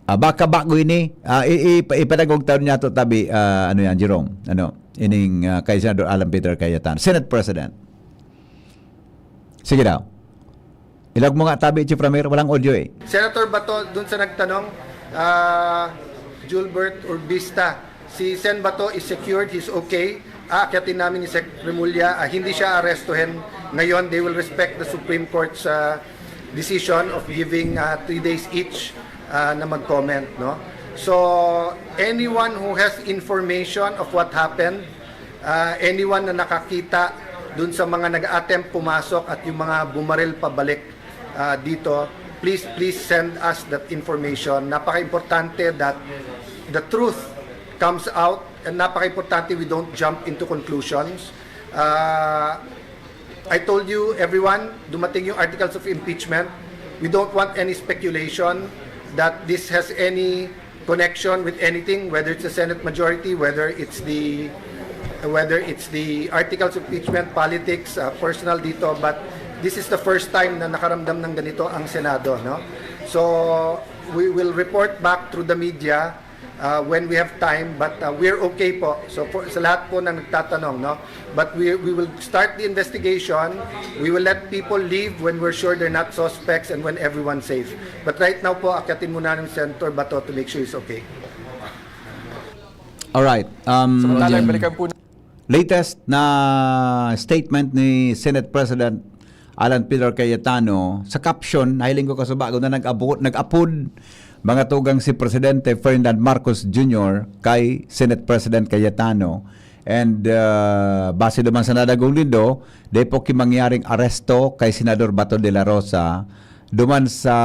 Ah, baka bago ini, ah, i-, i-, ipadagog taon niya to tabi, ah, ano yan, Jerome? Ano? Ining, ah, kay Senador Alan Peter Cayetano, Senate President. Sige daw. Ilag mo nga tabi, Chief Ramir, walang audio eh. Senator Bato, dun sa nagtanong, ah, Julbert Urbista. Si Sen Bato is secured, he's okay. Aakyatin namin ni Sec Remulla. Ah, hindi siya arestuhin ngayon. They will respect the Supreme Court's uh, decision of giving uh, three days each uh, na mag-comment, no? So, anyone who has information of what happened, uh, anyone na nakakita dun sa mga nag-attempt pumasok at yung mga bumaril pabalik uh, dito, please, please send us that information. Napaka-importante that the truth comes out, and napaka-importante we don't jump into conclusions. Uh, I told you, everyone, dumating yung articles of impeachment. We don't want any speculation that this has any connection with anything, whether it's the Senate majority, whether it's the whether it's the articles of impeachment, politics, uh, personal dito, but this is the first time na nakaramdam ng ganito ang Senado, no? So, we will report back through the media uh, when we have time, but uh, we're okay po. So, for, sa lahat po na nagtatanong, no? But we, we will start the investigation. We will let people leave when we're sure they're not suspects and when everyone's safe. But right now po, akyatin muna ng Senator Bato to make sure he's okay. Alright. Um, Samantala, balikan po latest na statement ni Senate President Alan Peter Cayetano. Sa caption, nahiling ko kasubago na nag-apo, nag-apod mga tugang si Presidente Ferdinand Marcos Junior kay Senate President Cayetano. And uh, base naman sa nadagong nindo, dai po ki mangyaring aresto kay Senador Bato de la Rosa duman sa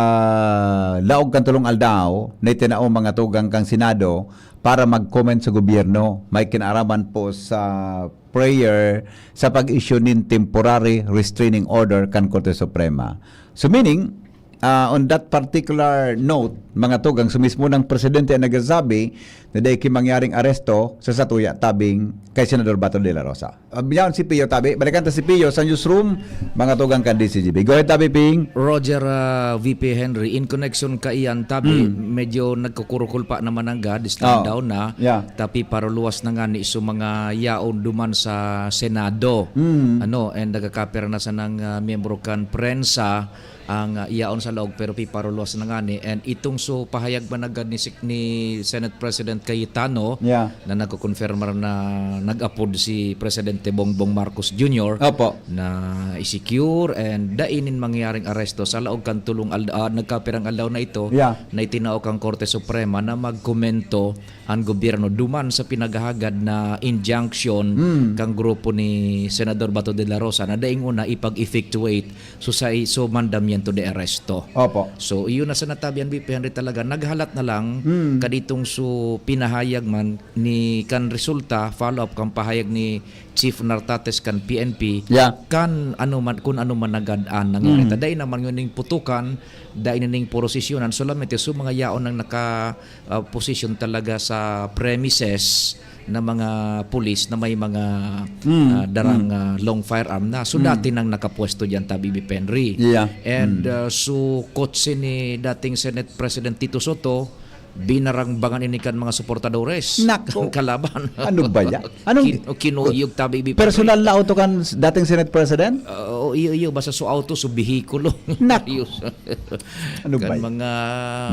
laog kan tulong aldaw na itinao mga tugang kan Senado para mag-comment sa gobyerno. May kinaaraman po sa prayer sa pag-issue nin temporary restraining order kan Korte Suprema. So meaning, uh, on that particular note, mga tugang, so mismo ng presidente ang nagsasabi na dai ki mangyaring aresto sa satuya tabing kay Senador Bato de la Rosa. Uh, biyaon si Pio tabi. Balikan ta si Pio sa newsroom, mga tugang kan D C G B. Go ahead, tabi, Ping. Roger uh, V P Henry, in connection kaiyan, tabi, mm. medyo nagkukurukul pa naman ang gad, stand oh. down na, yeah. tapi paruluwas na nga ni so mga yaon duman sa Senado. Mm. Ano, and nagkakapira na sa nang uh, miyembro kan prensa, ang uh, yaon sa laog pero piparuluwas na nga ni. And itong so pahayag managad ni, ni Senate President Cayetano yeah. na nagkukonfirmar na nag-apod si Presidente Bongbong Marcos Junior Opo. na i-secure and dainin mangyaring aresto sa laog kan tulong alda, uh, nagkapirang aldaw na ito yeah. na itinao kang Korte Suprema na magkomento ang gobyerno duman sa pinaghahagad na injunction mm. kang grupo ni Senador Bato de la Rosa na daing una ipag-effectuate so sa so mandamiento de arresto. Opo. So iyo na sa natabian B P Henry talaga naghalat na lang mm. kaditong so pinahayag man ni kan resulta follow up kan pahayag ni Chief Nartates kan P N P yeah. kan ano man kun ano man nagad-an nangyari. Mm. Dai naman yun ning putukan, dai na ning porosisyonan solamente so mga yaon nang naka uh, position talaga sa premises na mga pulis na may mga mm. uh, darang mm. uh, long firearm na. So mm. dati nang nakapwesto diyan tabi Bipenri. Yeah. And mm. uh, so kotse ni dating Senate President Tito Soto binarangbangan ini kan mga suportadores Nako. ng kalaban. Ano ba yan? Anong Kin- kinuyog tabi Bipenri. Personal na auto kan dating Senate President? Uh, iyo, iyo, basta so auto, so behikulo. Nako. Ano ba? Mga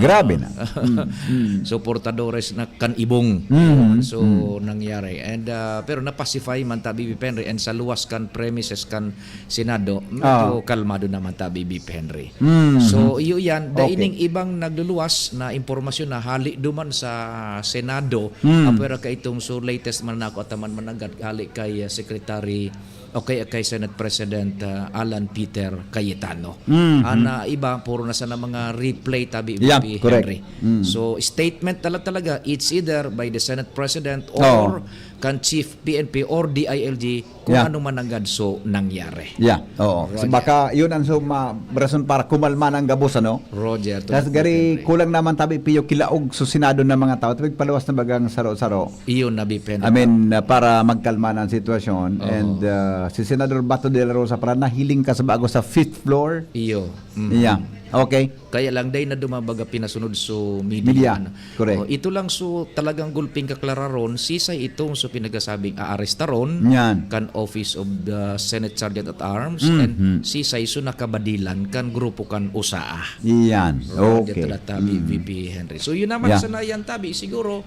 Grabe na. Mm, mm. Suportadores na kan ibong. Mm, so mm. nangyari. And uh, pero na-pacify man ta Bibi Penry and sa luwas kan premises kan Senado, medyo oh. kalmado naman ta Bibi Penry. Mm-hmm. So iyo yan, okay. Daining ibang nagluluwas na impormasyon na hali duman sa Senado, mm. apwera ka itong so latest man nako ataman managad hali kay uh, Secretary okay kay Senate President uh, Alan Peter Cayetano. Mm-hmm. Ana iba puro na sana mga replay tabi yeah, Henry. Mm. So statement tala talaga it's either by the Senate President or oh. kan Chief P N P or D I L G kung yeah. ano man ang gadso nangyari. Yeah. Oo. So baka yun ang so ma- rason para kumalma ng gabos ano. Roger. Kasi gari kulang naman tabi piyo kilaog so Senado ng mga tao tabi palawas na bagang saro-saro. Iyon na bipen. I mean uh, para magkalma ng sitwasyon uh-huh. and uh, si Senador Bato de la Rosa para nahiling ka sa bago sa fifth floor. Iyo. Mm. Yeah. Okay. Kaya lang day na dumabaga pinasunod so media. Media. Correct. Oh, ito lang so talagang gulping kaklararon sisay itong so pinagasabing aarestaron Yan. kan Office of the Senate Sergeant at Arms, Mhm. and si Saiso nakabadilan kan grupo kan usaa. Yan. Right, Okay. ito na tabi, Mm. V P Henry. So, yun naman Yeah. sana yan tabi, siguro.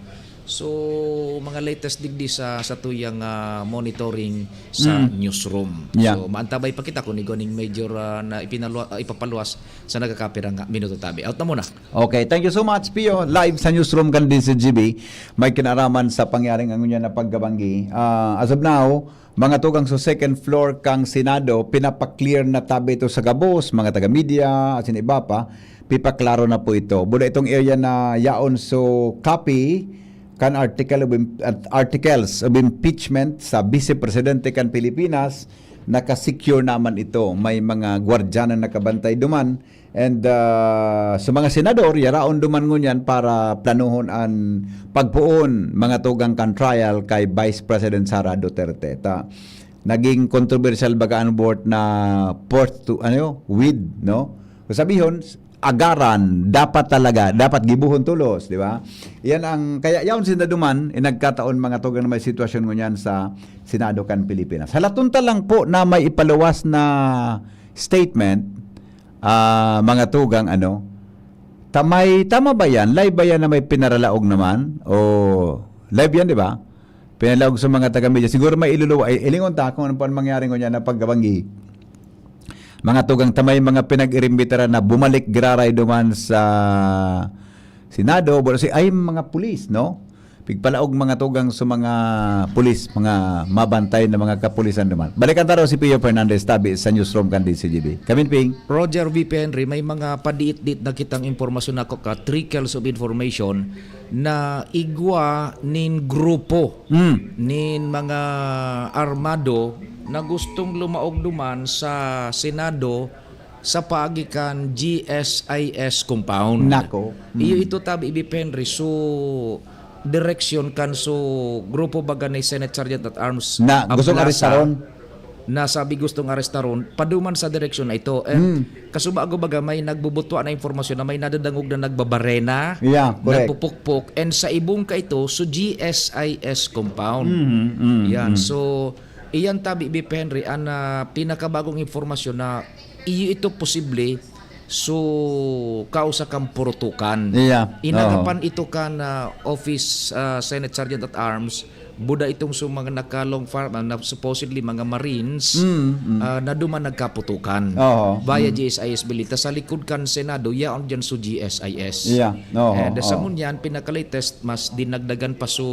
So, mga latest digdi sa, sa tuyang ah, monitoring sa Mm. newsroom. Yeah. So, maantabay pa kita kung igwa ning major ah, na ipinalwa, ah, ipapaluwas sa nagkakapira nga minuto tabi. Out na muna. Okay, thank you so much, Pio. Live sa newsroom kan D Z G B, may kinaraman sa pangyaring ang ngunyan na pagkabanggi. Ah, as of now, mga tugang sa second floor kang Senado, pinapaklear na tabi ito sa gabos, mga taga-media, asin iba pa, pipaklaro na po ito. Buda itong area na yaon so copy kan article of im- at articles of impeachment sa Vice Presidente kan Pilipinas, nakasecure naman ito. May mga gwardiya na nakabantay duman. And ah, sa mga senador, yaraon duman ngunyan para planuhon an pagpoon mga tugang kan trial kay Vice President Sara Duterte. Ta, naging controversial baga an word na forth to, ano, with, no? Kung sabihon, agaran, dapat talaga, dapat gibuhon tulos, di ba? Yan ang, kaya yaon sinda duman, eh, nagkataon mga tugang na may sitwasyon ngunyan sa Senado kan Pilipinas. Halaton ta lang po na may ipaluwas na statement, ah, mga tugang, ano, tamay, tama ba yan? Live ba yan na may pinaralaog naman? O live yan, di ba? Pinalaog sa mga taga-media. Siguro may iluluwa, eh, ilingon ta kung ano po ang mangyari ngunyan na pagkabanggi. Mga tugang tamay, mga pinag-irimbitaran na bumalik giraray duman sa Senado, pero si ay mga pulis, no? Pigpalaog mga tugang sa mga pulis, mga mabantay na mga kapulisan duman. Balikan ta raw si Pio Fernandez tabi sa newsroom kan D Z G B. Kamin, Ping. Roger V P Henry, may mga padiit-dit na kitang impormasyon ako ka, trickles of information na igwa nin grupo, Hmm. nin mga armado na gustong lumaog duman sa Senado sa paagi kan G S I S compound. Nako. Iyo Hmm. ito tabi, Ibi Henry. So, direksyon kan so grupo baga ni Senate Sergeant at Arms Na, gustong Ablasa, arestaron. na sabi gustong arestaron, paduman sa direksyon na ito. And Hmm. kasubago baga may nagbubutwa na impormasyon na may nadadangog na nagbabarena, Yeah, correct. nagpupukpok, and sa ibong ka ito, so G S I S compound. Mhm, mhm, Yan. mhm. So, iyan tabi, Ibi Henry, ang ah, pinakabagong impormasyon na iyo ito posible so kausa kang purutukan. Yeah. Inagapan ito kan ah, office ah, Senate Sergeant at Arms, buda itong so mga naka-long farm, ah, na supposedly mga Marines, Mm, mm. ah, na duman nagkaputukan. Oo. Via Mm. G S I S Belita, sa likod kan Senado, yaon dyan so G S I S. Yeah. Oo, And sa oo. ngunyan, pinaka-latest, mas dinagdagan pa so,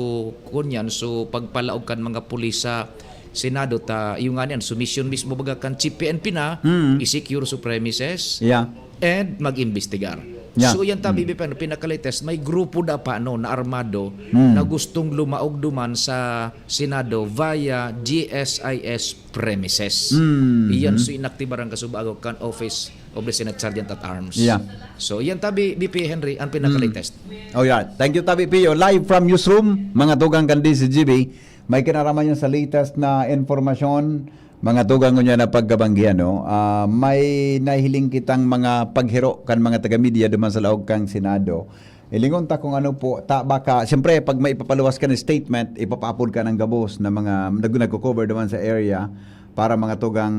kunyan, so pagpalaog kan mga pulis sa Senado, ta, yung nga niyan, so mission mismo baga kan Chief P N P na, Mm. i-secure so premises, Yeah. and mag-imbestigar. Yeah. So, yan tabi, Mm. Ibi Henry, pinaka-latest, may grupo da pa, no, na armado Mm. na gustong lumaog duman sa Senado via G S I S premises. Mm. Iyan, so inaktibaran kasubago kan Office of the Senate Sergeant at Arms. Yeah. So, yan tabi, V P Henry, ang pinaka-latest. Oh yeah. Thank you, Tabi Pio. Live from newsroom, mga tugang kan D Z G B. May kinaraman yan sa latest na informasyon, mga tugang ngunyan na pagkabanggihan, no? Ah, may nahiling kitang mga paghiro kan mga taga-media duman sa laog kang Senado. Ilingon ta kung ano po, ta, baka, siyempre, pag may ipapaluwas ka ng statement, ipapaapod ka ng gabos na mga nag-, nagko-cover duman sa area para mga tugang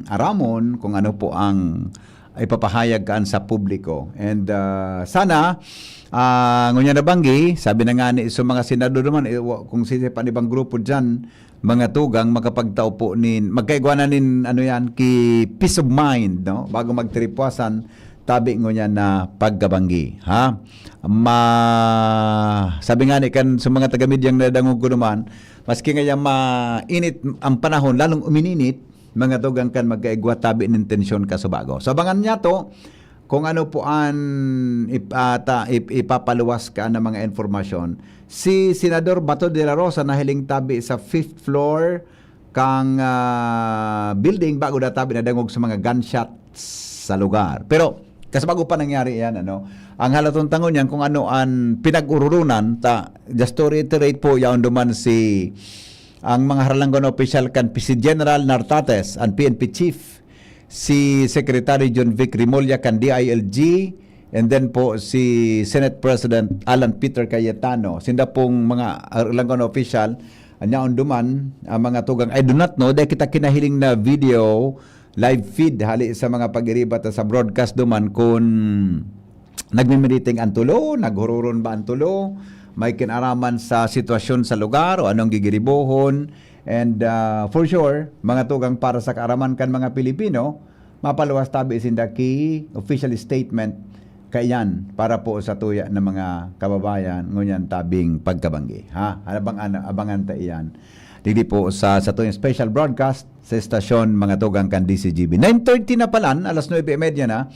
aramon kung ano po ang ipapahayag kaan sa publiko. And ah, sana, ah, ngunyan na banggi, sabi na nga ni so mga senador naman, eh, wa- kung sisip an ibang grupo dyan, mga tugang, makapagtao po nin, magkaigwa na nin, ano yan, ki peace of mind, no? Bago magtiripwasan, tabi ngunyan na pagkabanggi, ha? Ma, sabi nga ni kan sa mga taga-medyang nadangog ko naman, maski nga yan mainit ang panahon, lalong umininit, mga tugang kan magkaigwa tabi nin tensyon kasubago. So, abangan niya to, kung ano po an ip-, ata, ip-, ipapaluwas ka ng mga informasyon. Si Senador Bato de la Rosa nahiling tabi sa fifth floor kang ah, building bago databi nadangog sa mga gunshots sa lugar. Pero, kasi bago pa nangyari yan, ano, ang halaton tangon niyan kung ano ang pinag-ururunan, ta, just to reiterate po, yaon duman si ang mga haralanggon na opisyal kan P C General Nartates, ang P N P Chief, si Secretary John Vic Remulla kan D I L G, and then po si Senate President Alan Peter Cayetano. Sinda pong mga haralanggon na opisyal Nyaon duman, ah, mga tugang, I do not know, dai kita kinahiling na video, live feed, hali sa mga pag-iriba ta sa broadcast duman, kun nagmimiriting an tulo, naghururon ba an tulo, may kinaraman sa sitwasyon sa lugar o anong gigiribohon. And, ah, for sure, mga tugang, para sa kaaraman kan mga Pilipino, mapaluwas tabi sinda ki official statement kaiyan para po sa tuya na mga kababayan, ngunyan tabing pagkabanggi. Ha? Abang-, ano, abangan ta iyan. Digdi po sa, sa tuyang special broadcast sa estasyon, mga tugang, kan D C G B. Nine thirty na palan, alas nuebe y media na,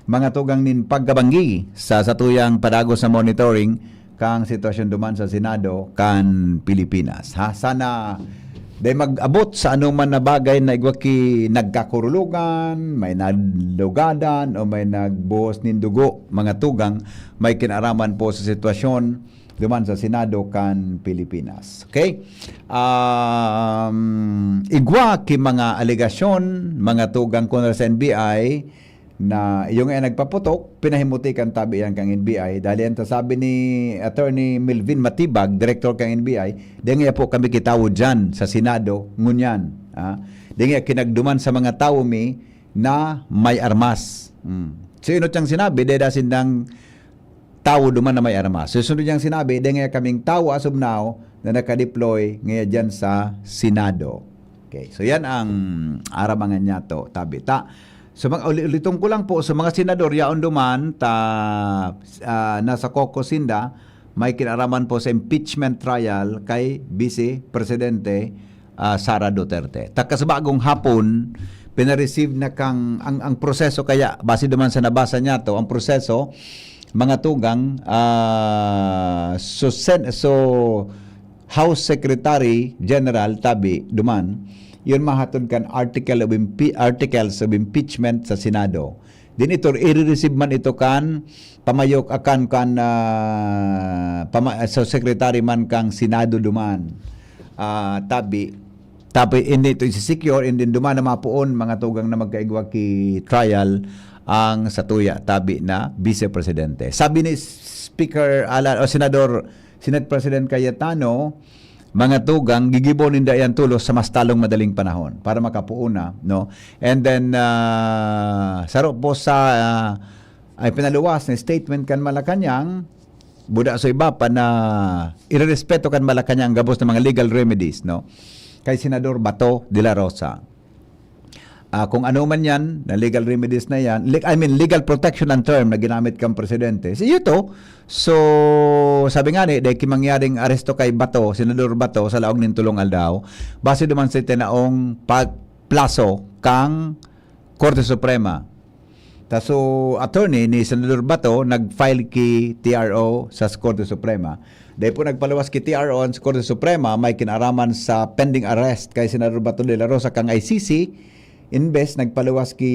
mga tugang, nin pagkabanggi sa, sa tuyang padagos na monitoring kang sitwasyon duman sa Senado kan Pilipinas. Ha? Sana dai mag-abot sa anoman na bagay na igwa ki nagkakurulugan, may nalugadan, o may nagbuhos nin dugo, mga tugang, may kinaraman po sa sitwasyon duman sa Senado kan Pilipinas. Okay? Um, igwa ki mga alegasyon, mga tugang, kontra sa N B I, na iyo nga nagpaputok, pinahimuti kan tabi yan kang N B I. Dahil yan ta sabi ni Attorney Melvin Matibag, Director kang N B I, "Dai nga po kami kitawo dyan sa Senado, ngunyan. Ah, dai nga kinagduman sa mga tawo mi na may armas." Hmm. So, inot niyang sinabi, dai da sindang tawo duman na may armas. Susunod niyang sinabi, "Dai nga kaming tawo as of now na nakadeploy ngaya dyan sa Senado." Okay, so yan ang aramangan niya to, tabi ta. So, mag-, uli-, uliton ko lang po, sa mga senador, yaon duman, ta, ah, nasa caucus sinda, may kinaraman po sa impeachment trial kay Vice Presidente, ah, Sara Duterte. Ta kasabagong hapon, pinareceive na kang, ang, ang proseso kaya, base duman sa nabasa niya to, ang proseso, mga tugang, ah, so, sen-, so, House Secretary General tabi duman, yun mahatod kan article of impe-, articles of impeachment sa Senado. Din ito, i-receive man ito kan pamayok akan kan, ah, pama-, sa secretary man kang Senado duman. Ah, tabi, tabi, hindi ito isi-secure, and then duman na mapoon, mga tugang, na magkaigwa ki trial ang satuya tabi na Vice Presidente. Sabi ni Speaker Alan, o Senador, Senate President Cayetano, mga tugang, gigibo ninda yan tulos sa mas talong madaling panahon para makapuon na, no? And then, ah, saro po sa, ah, ay pinaluwas na statement kan Malacañang, buda sa iba pa na irerespeto kan Malacañang gabos na mga legal remedies, no? Kay Senador Bato de la Rosa. Ah, kung ano man yan, na legal remedies na yan, le-, I mean, legal protection ang term na ginamit kang presidente. So, ito, so, sabi nga ni, dahil mangyaring aresto kay Bato, Senador Bato, sa laog nin tulong aldaw, base naman sa tinaong pagplaso kang Korte Suprema. Ta so, attorney ni Senador Bato, nag-file ki T R O sa Korte Suprema. Dahil po nagpaluwas ki T R O ang Korte Suprema, may kinaraman sa pending arrest kay Senador Bato de la Rosa kang I C C, imbes nagpaluwas ki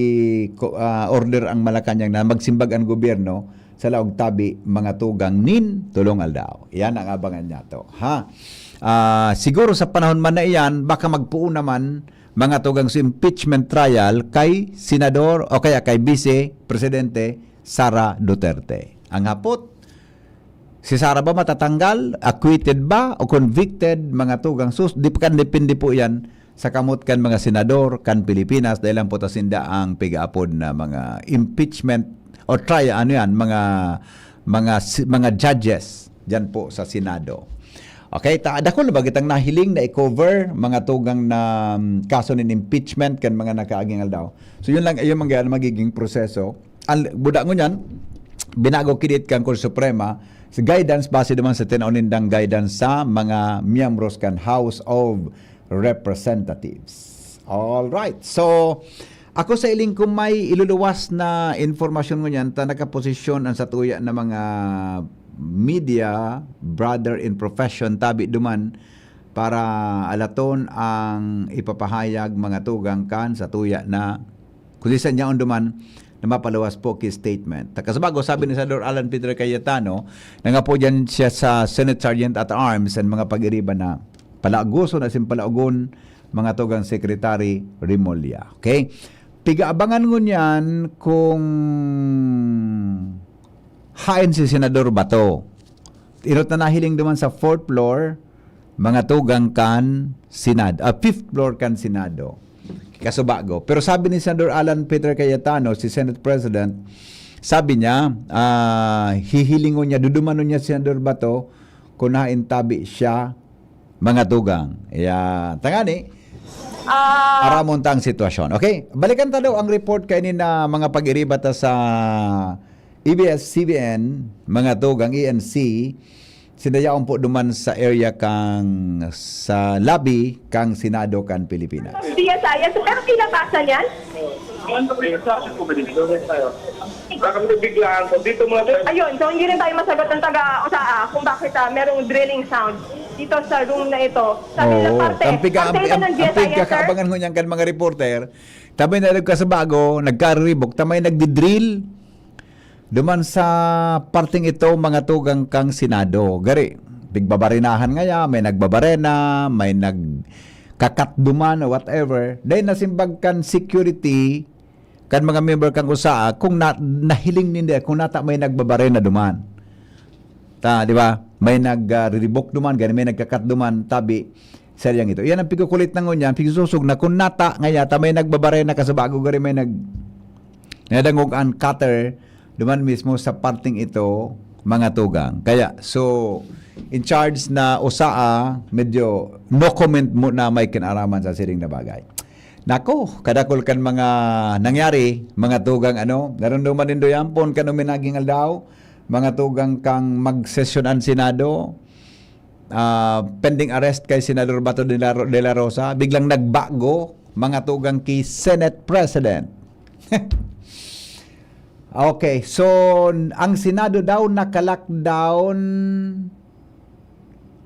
ko-, ah, order ang Malacañang na magsimbag ang gobyerno sa laog tabi mga tugang nin tulong aldaw. Yan ang abangan niya to. Ha? Ah, siguro sa panahon man na iyan, baka magpuon naman mga tugang sa impeachment trial kay Senador o kaya kay Vice Presidente Sara Duterte. Ang hapot, si Sara ba matatanggal, acquitted ba, o convicted, mga tugang sus, di pa kan depende po yan sa kamot kan mga senador kan Pilipinas, dahil lang po ta sinda ang pigaapod na mga impeachment o trial, ano yan, mga, mga, si-, mga judges dyan po sa Senado. Okay, ta, dakul na ba kitang nahiling na i-cover, mga tugang na, um, kaso nin impeachment kan mga nakaaging aldaw. So, yun lang, yun man gaya ang magiging proseso. Ang buda ngunyan, binago kidit kan Korte Suprema, sa guidance, base naman sa tinaw nindang guidance sa mga miyembros kan House of Representatives. All right. So, ako sa iling ko may iluluwas na informasyon ngunyan, ta nakaposisyon ang satuya na mga media brother in profession tabi duman para alaton ang ipapahayag mga tugang kan satuya na kundi sa inyaon duman na mapaluwas po ki statement. Ta kasabago, sabi ni Senador Alan Peter Cayetano, na nga po dyan siya sa Senate Sergeant at Arms and mga pag-iriba na palaguson asin palaogon mga tugang Secretary Remulla. Okay? Pigaabangan ngunyan kung hain si Senador Bato. Inot na nahiling duman sa fourth floor, Mga tugang kan Senado, ah, fifth floor kan Senado. Kasubago. Pero sabi ni Senador Alan Peter Cayetano, si Senate President, sabi niya, ah, hihilingon niya, dudumanon niya si Senador Bato kung hain tabi siya, mga tugang. Iya, tangani, Ah, aramon ta ang sitwasyon. Okay, balikan ta daw ang report kaini na mga pag-iriba ta sa A B S C B N, mga tugang, E N C, sinda yaon po duman sa area kang, sa lobby kang Senado kan Pilipinas. Diya saya, pero pinabasa niyan? Baka may biglaan ko. Dito mga Ayun, so hindi rin tayo masagot ng taga-usaa kung bakit, ah, merong drilling sound dito sa room na ito. Sa kanila Oo, parte, ang piga-, parte ang, ito ang, ng ang G S I S, sir. Pigkakaabangan ko niyan kan mga reporter, tabi na nagkasabago, nagkariribok, tamay nagdidrill. Duman sa parteng ito, mga tugang kang Senado. Gari, pigbabarenahan ngaya, may nagbabarena, may nagkakat duman, o whatever. Dahil nasimbag kan security, kan mga member kang usaa, kung na, nahiling ninda, kung nata may nagbabarena duman. Ta, di ba? May nag, ah, riribok duman, gani may nagkakat duman, tabi, sa liyang ito. Iyan ang pigkukulit na ngunyan, pigsusog na kung nata ngaya, ta may nagbabarena kasubago, gari may nag, nadangog an cutter, duman mismo sa parting ito, mga tugang. Kaya, so, in charge na usaa, medyo no comment muna may kinaraman sa siring na bagay. Nako, kadakol kan mga nangyari, mga tugang, ano, narunduman nindo yan, pon kan uminaging aldaw, mga tugang kang magsesyon an Senado, ah, pending arrest kay Senador Bato de la Ro-, de la Rosa, biglang nagbago, mga tugang ki Senate President. Okay, so, ang Senado daw naka-lockdown,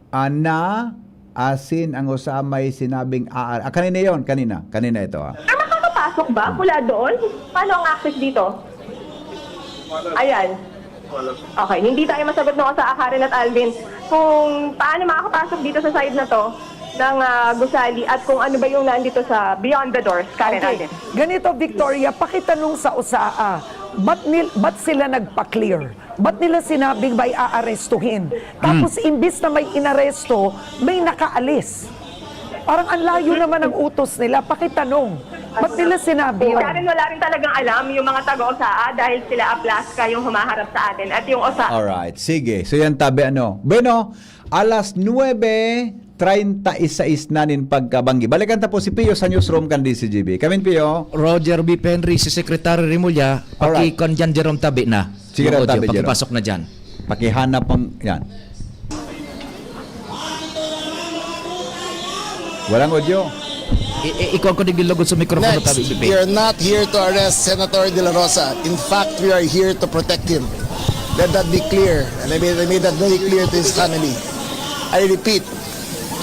ah, na, asin ang usa may sinabing aar-, ah, kanina yon, kanina, kanina ito, ah. Ah, makakapasok ba mula doon? Paano ang access dito? Ayan. Okay, hindi tayo masagot ng usaa, Karen at Alvin, kung paano makakapasok dito sa side na 'to ng, ah, gusali at kung ano ba yung nandito sa beyond the doors, Karen, Alvin. Okay. Ganito, Victoria, pakitanong sa usaa, ba't nil-, ba't sila nagpa-clear? Ba't nila sinabing may aarestuhin? Tapos, imbis na may inaresto, may nakaalis. Parang ang layo naman ng utos nila. Pakitanong, ba't nila sinabi yun? Karen, wala rin talagang alam yung mga taga-usaa dahil sila Aplaska yung humaharap sa atin at yung usaa. Alright, sige. So yan tabi, ano. Bueno, alas nuebe treinta y seis na nin pagkabanggi. Balikan ta po si Pio sa newsroom kan D C G B. Kamin, Pio. Roger B. Henry, si Secretary Remulla, Alright. Pakikon dyan, Jerome, tabi na. Sige Yung na, audio, tabi, Jerome. Pakipasok na dyan. Pakihanap ang, yan. Walang audio. I-, i-, ikaw ko digilugod sa mikropono, Next, tabi, Bibi. We are not here to arrest Senator De La Rosa. In fact, we are here to protect him. Let that be clear. And I made, I made that very clear to his family. I repeat,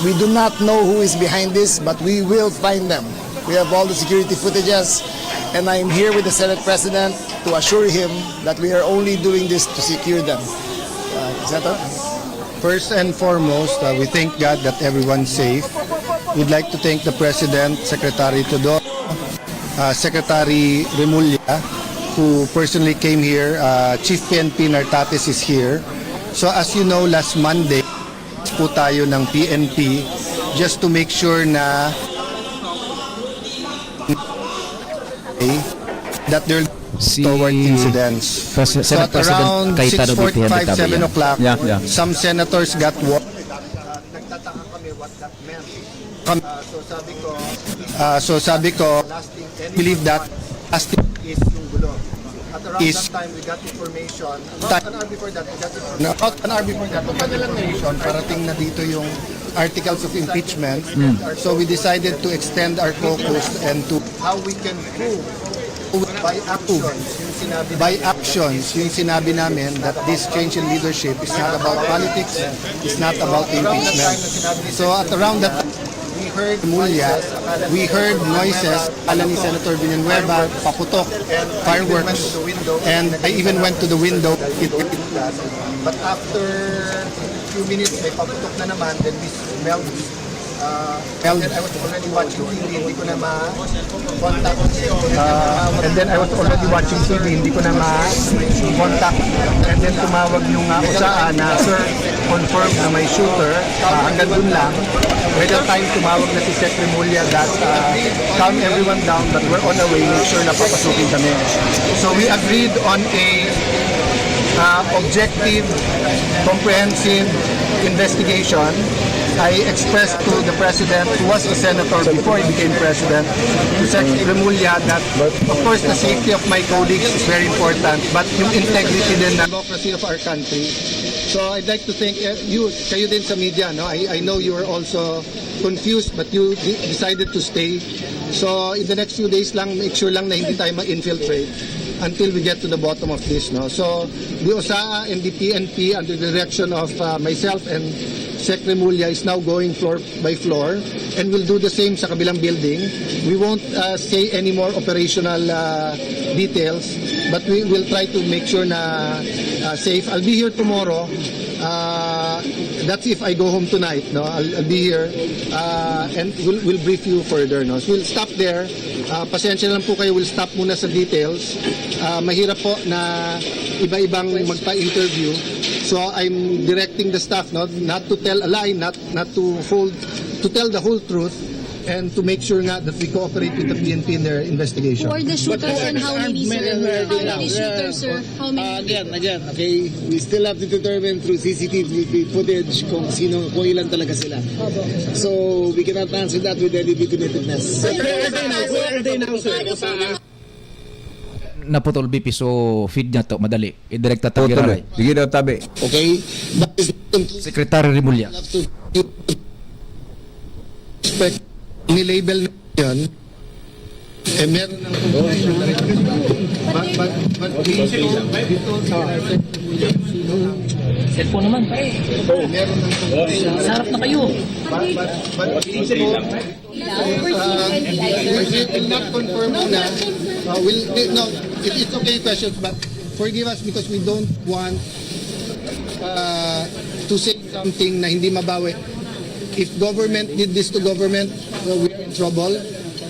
we do not know who is behind this, but we will find them. We have all the security footages, and I am here with the Senate President to assure him that we are only doing this to secure them. Uh, is that all? First and foremost, uh, we thank God that everyone's safe. We'd like to thank the President, Secretary Teodoro, uh, Secretary Remulla, who personally came here. Uh, Chief P N P Nartates is here. So as you know, last Monday, po tayo ng P N P just to make sure na that they're Si toward incidents. Pres-, So Senate at President around Cayetano six forty-five, Vicente Cabrera. seven o'clock, Yeah, yeah. some senators got wa-, nagtataka kami what that meant. Kami, Ah, so sabi ko, ah, so sabi ko, last thing, believe that anyone last thing is yung gulo. At around is that time, we got information. About an hour before that, we got information. No, about an hour before that, we got information. Parating na dito yung articles of impeachment. So we decided to extend our caucus and to how we can prove by actions yung sinabi by namin. Actions yung sinabi namin that this change in leadership is not about politics, it's not about impeachment. So at around that time, we heard Mulya, we heard noises, ala ni Senator Villanueva, paputok, fireworks, and I even went to the window. It, but after few minutes, may paputok na naman, then we smelled, uh, Smelled. Then I was already watching T V, hindi ko na ma-contact. Ah. And then I was already watching T V, hindi ko na ma-contact. And then tumawag yung uh, usaa na, "Sir, confirm na may shooter, uh, hanggang dun lang." By that time, tumawag na si Sec Remulla that uh, "Calm everyone down, but we're on our way, make sure na papasukin kami." So we agreed on a uh, objective, comprehensive investigation. I expressed to the president, who was a senator before he became president, to Sec Remulla, that of course the safety of my colleagues is very important, but yung integrity din ng democracy of our country. So I'd like to thank uh, you, kayo din sa media, no? I, I know you are also confused, but you de- decided to stay. So in the next few days lang, make sure lang na hindi tayo ma-infiltrate until we get to the bottom of this, no? So the usaa and the P N P, under the direction of uh, myself and Sec Remulla, is now going floor by floor, and we'll do the same sa kabilang building. We won't uh, say any more operational uh, details, but we will try to make sure na uh, safe. I'll be here tomorrow. Uh, that's if I go home tonight, no? I'll, I'll be here uh, and we'll, we'll brief you further, no? So we'll stop there. Uh, pasensya lang po kayo, we'll stop muna sa details. Uh, mahirap po na iba-ibang magpa-interview. So I'm directing the staff, no, not to tell a lie, not not to hold, to tell the whole truth, and to make sure nga that we cooperate with the P N P in their investigation. Who are the shooters and how many, sir? How many shooters, sir? How many? Uh, again, again, okay, we still have to determine through C C T V footage kung sino, kung ilan talaga sila. So we cannot answer that with any definitiveness. Where are they now? Where are they now, sir? Naputol, B P, so feed niya to, madali. Idirekta ta Putol, giraray. Eh. Sige daw, tabi. Okay? That is Secretary Remulla. Have to expect, ni-label na yun. Eh, meron ng complaint. But, but, but, Cellphone naman. Meron ng complaint. Sarap na kayo. But, but, but, Uh, we, we will not confirm muna. Uh, we'll, we, no, it, it's okay questions, but forgive us because we don't want uh, to say something na hindi mabawi. If government did this to government, uh, we're in trouble.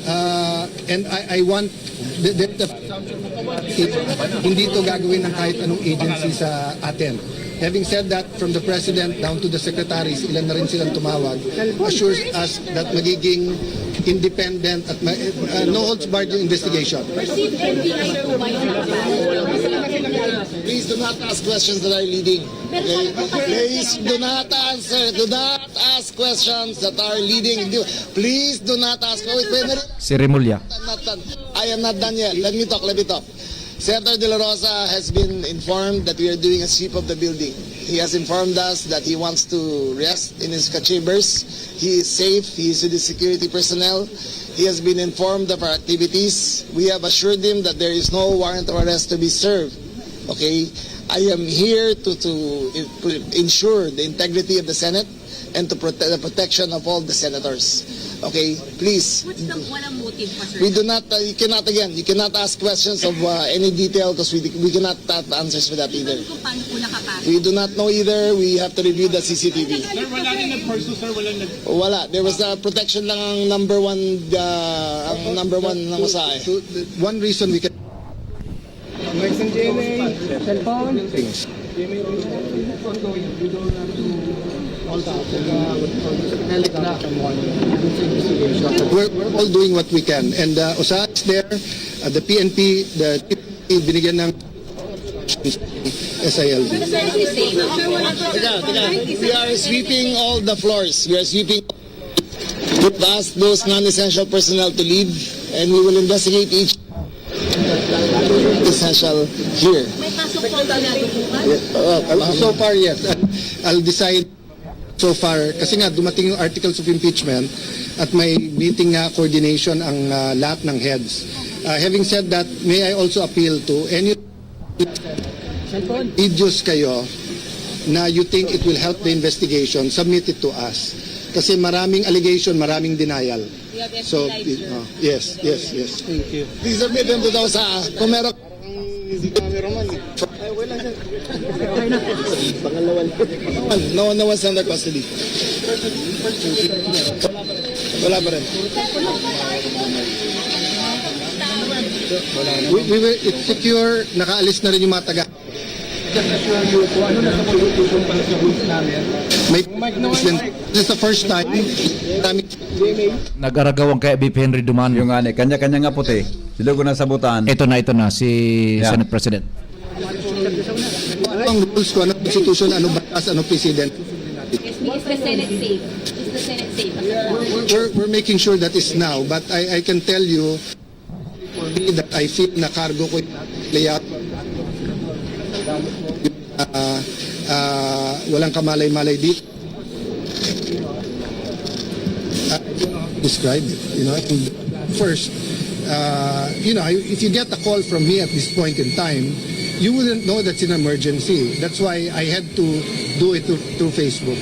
Uh, and I, I want the, the, the presumption of it, hindi to gagawin ng kahit anong agency sa atin. Having said that, from the president down to the secretaries, ilan na rin silang tumawag, assures us that magiging independent at ma- uh, no holds barred yung investigation. Please do not ask questions that are leading. Okay? Please do not answer. Do not ask questions that are leading. Do- Please do not ask. Wait, wait, wait. Si Remulla. I'm not done. I am not done yet. Let me talk. Let me talk. Senator De La Rosa has been informed that we are doing a sweep of the building. He has informed us that he wants to rest in his chambers. He is safe. He is with the security personnel. He has been informed of our activities. We have assured him that there is no warrant of arrest to be served. Okay? I am here to, to ensure the integrity of the Senate and to protect the protection of all the senators. Okay? Please. What's the, walang motive pa, sir? We do not, uh, you cannot, again, you cannot ask questions of uh, any detail because we, we cannot have answers for that either. Kung paano po nakapasok? We do not know either. We have to review the C C T V. Sir, wala rin nag-pursue, sir. Walang nag- Wala. There was a protection lang ang number one, uh, ang number one lang sa eh. So, the- one reason we can Next in G M A, cellphone. We're, we're all doing what we can. And uh, usaa is there, uh, the P N P, the binigyan ng S I L D. Teka, teka. We are sweeping all the floors. We are sweeping. We've asked those non-essential personnel to leave, and we will investigate each essential here. May kaso po ang ginagawa? Yeah, uh, so far, yes. I'll decide so far, kasi nga dumating yung articles of impeachment at may meeting nga coordination ang uh, lahat ng heads. Uh, having said that, may I also appeal to any videos kayo na you think it will help the investigation, submit it to us. Kasi maraming allegation, maraming denial. We have So, F B I, sir. uh, yes, yes, yes. Thank you. Please submit them to the usaa. Kung meron Ang si cameraman eh. Ay, wala siya. Pangalawa lang. No, no one's under custody. Wala pa rin. We, we will, it's secure, nakaalis na rin yung mga taga. Just assure you kung ano na sa politiko para sa rules namin. May, this is the first time. Kami Nag-aragaw ang kay V P Henry duman. Yung nga ni, kanya-kanya nga puti. Sila ko nasabutan. Ito na, ito na, si Yeah. Senate President. Ang rules ko, ano constitution, ano batas, ano precedent. Is, is the Senate safe? Is the Senate safe? We're, we're making sure that is now, but I, I can tell you for me that I feel na cargo ko yung layout. Ah, ah, walang kamalay-malay dito. Ah, describe it, you know. And first, uh, you know, if you get a call from me at this point in time, you wouldn't know that's an emergency. That's why I had to do it through, through Facebook.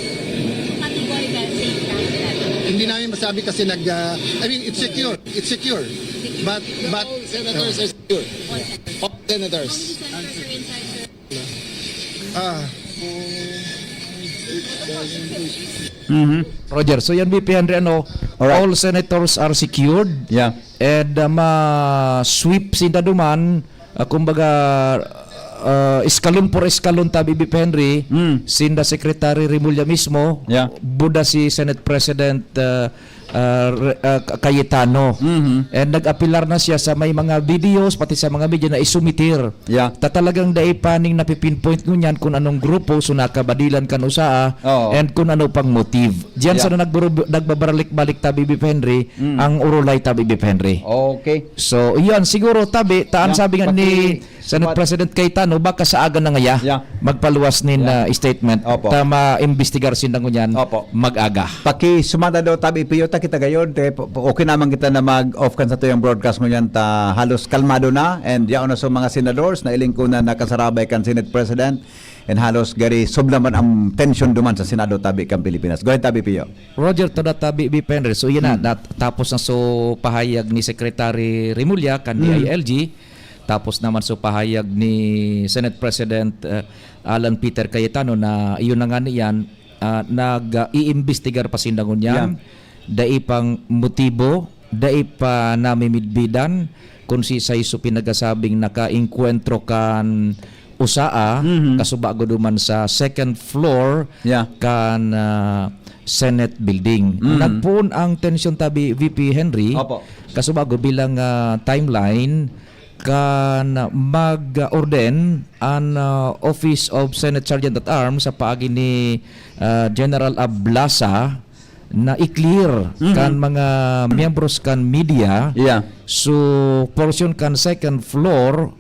Hindi namin masabi kasi nag, uh, I mean, it's secure. It's secure. But, but, All senators are secure. All senators. Ah, Mhm. Roger, so yan, V P Henry, ano, Alright. all senators are secured. Yeah. And, uh, ma-sweep sinda duman, uh, kumbaga, uh, eskalon por eskalon tabi, V P Henry, Mm. sinda Secretary Remulla mismo, Yeah. buda si Senate President, uh, uh, Re-, uh, Ka-, Cayetano. Mhm. And nag-apelar na siya sa may mga videos, pati sa mga media na isumitir. Yeah. Ta talagang dai pa ning napipinpoint ngunyan kung anong grupo, so nakabadilan kan usaa, Oo. and kung ano pang motive. Diyan Yeah. sa na nagburu-, nagbabaralik-balik tabi, V P Henry, Mm. ang urulay tabi, V P Henry. Okay. So, iyan, siguro tabi, taan Yeah. sabi nga ni Pati Senate But President Cayetano, baka sa aga na ngaya, Yeah. magpaluwas nin, Yeah. ah, statement. Opo. Ta maimbestigar sinda ngunyan, Opo. mag-aga. Pakisumada daw tabi, Pio, ta kita gayon, te, p-, p-, okay naman kita na mag-off kan sa tuyang broadcast ngunyan, ta halos kalmado na, and yaon na sa mga senadores na iling ko na nakasarabay kan Senate President, and halos gari sobra man ang tension duman sa Senado tabi kan Pilipinas. Go ahead, tabi, Pio. Roger, tada tabi, V P Henry. So, yan na, Mm. nat-, tapos na so pahayag ni Secretary Remulla, kan Mm. D I L G. Tapos naman so pahayag ni Senate President, uh, Alan Peter Cayetano na iyon na nga niyan, ah, nag, ah, iimbestigar pa sinda ngunyan. Yeah. Dai pang motibo, dai pa namimidbidan kung si Saiso pinagasabing nakaengkwentro kan usaa, Mhm. kasubago duman sa second floor Yeah. kan, ah, Senate Building. Mhm. Nagpoon ang tensyon tabi, V P Henry. Opo. Kasubago bilang, ah, timeline, kan mag-orden an, ah, Office of Senate Sergeant at Arms sa paagi ni, ah, General Ablasa na i-clear Mhm. kan mga miyembros kan media. Yeah. So, portion kan second floor,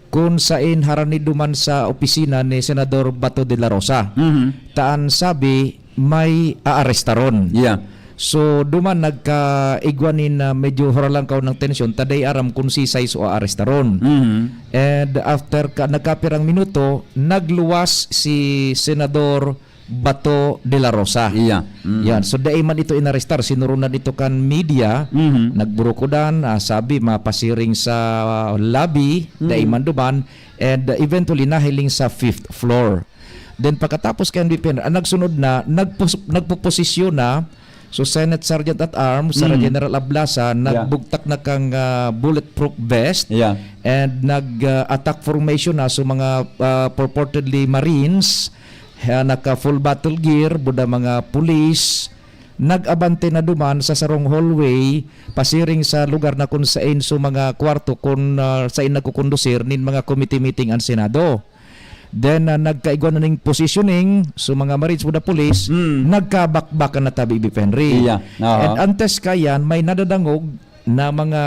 kun sain harani duman sa opisina ni Senador Bato de la Rosa. Mhm. Taan sabi, may aarestaron. Yeah. So, duman nagkaigwa nin, ah, medyo huralangkaw ng tensyon, ta dai aram kun si Saiso aarestaron. Mhm. And after ka, nagkapirang minuto, nagluwas si Senador Bato de la Rosa. Yeah. Mhm. Yan. So, dai man ito inarestar. Sinurunan ito kan media. Mhm. Nagburukodan, ah, sabi, mapasiring sa lobby, dai Mhm. man duman. And, uh, eventually, nahiling sa fifth floor. Then, pagkatapos kay N B P N, ang nagsunod na, nagpos-, nagpoposisyon na, so Senate Sergeant at Arms, Sir Mm. General Ablasa, Yeah. nagbugtak na kang, ah, bulletproof vest Yeah. and nag, ah, attack formation na so mga, ah, purportedly Marines, ha, naka full battle gear, buda mga police, nag-abante na duman sa sarong hallway, pasiring sa lugar na kun sain so mga kwarto kun, ah, sain nagkukondusir nin mga committee meeting ang Senado. Then, ah, nagkaigwa na ning positioning, so mga Marines with the police, Mm. nagkabakbakan na tabi, V P Henry. Iya. Aha. And antes kayan, may nadadangog na mga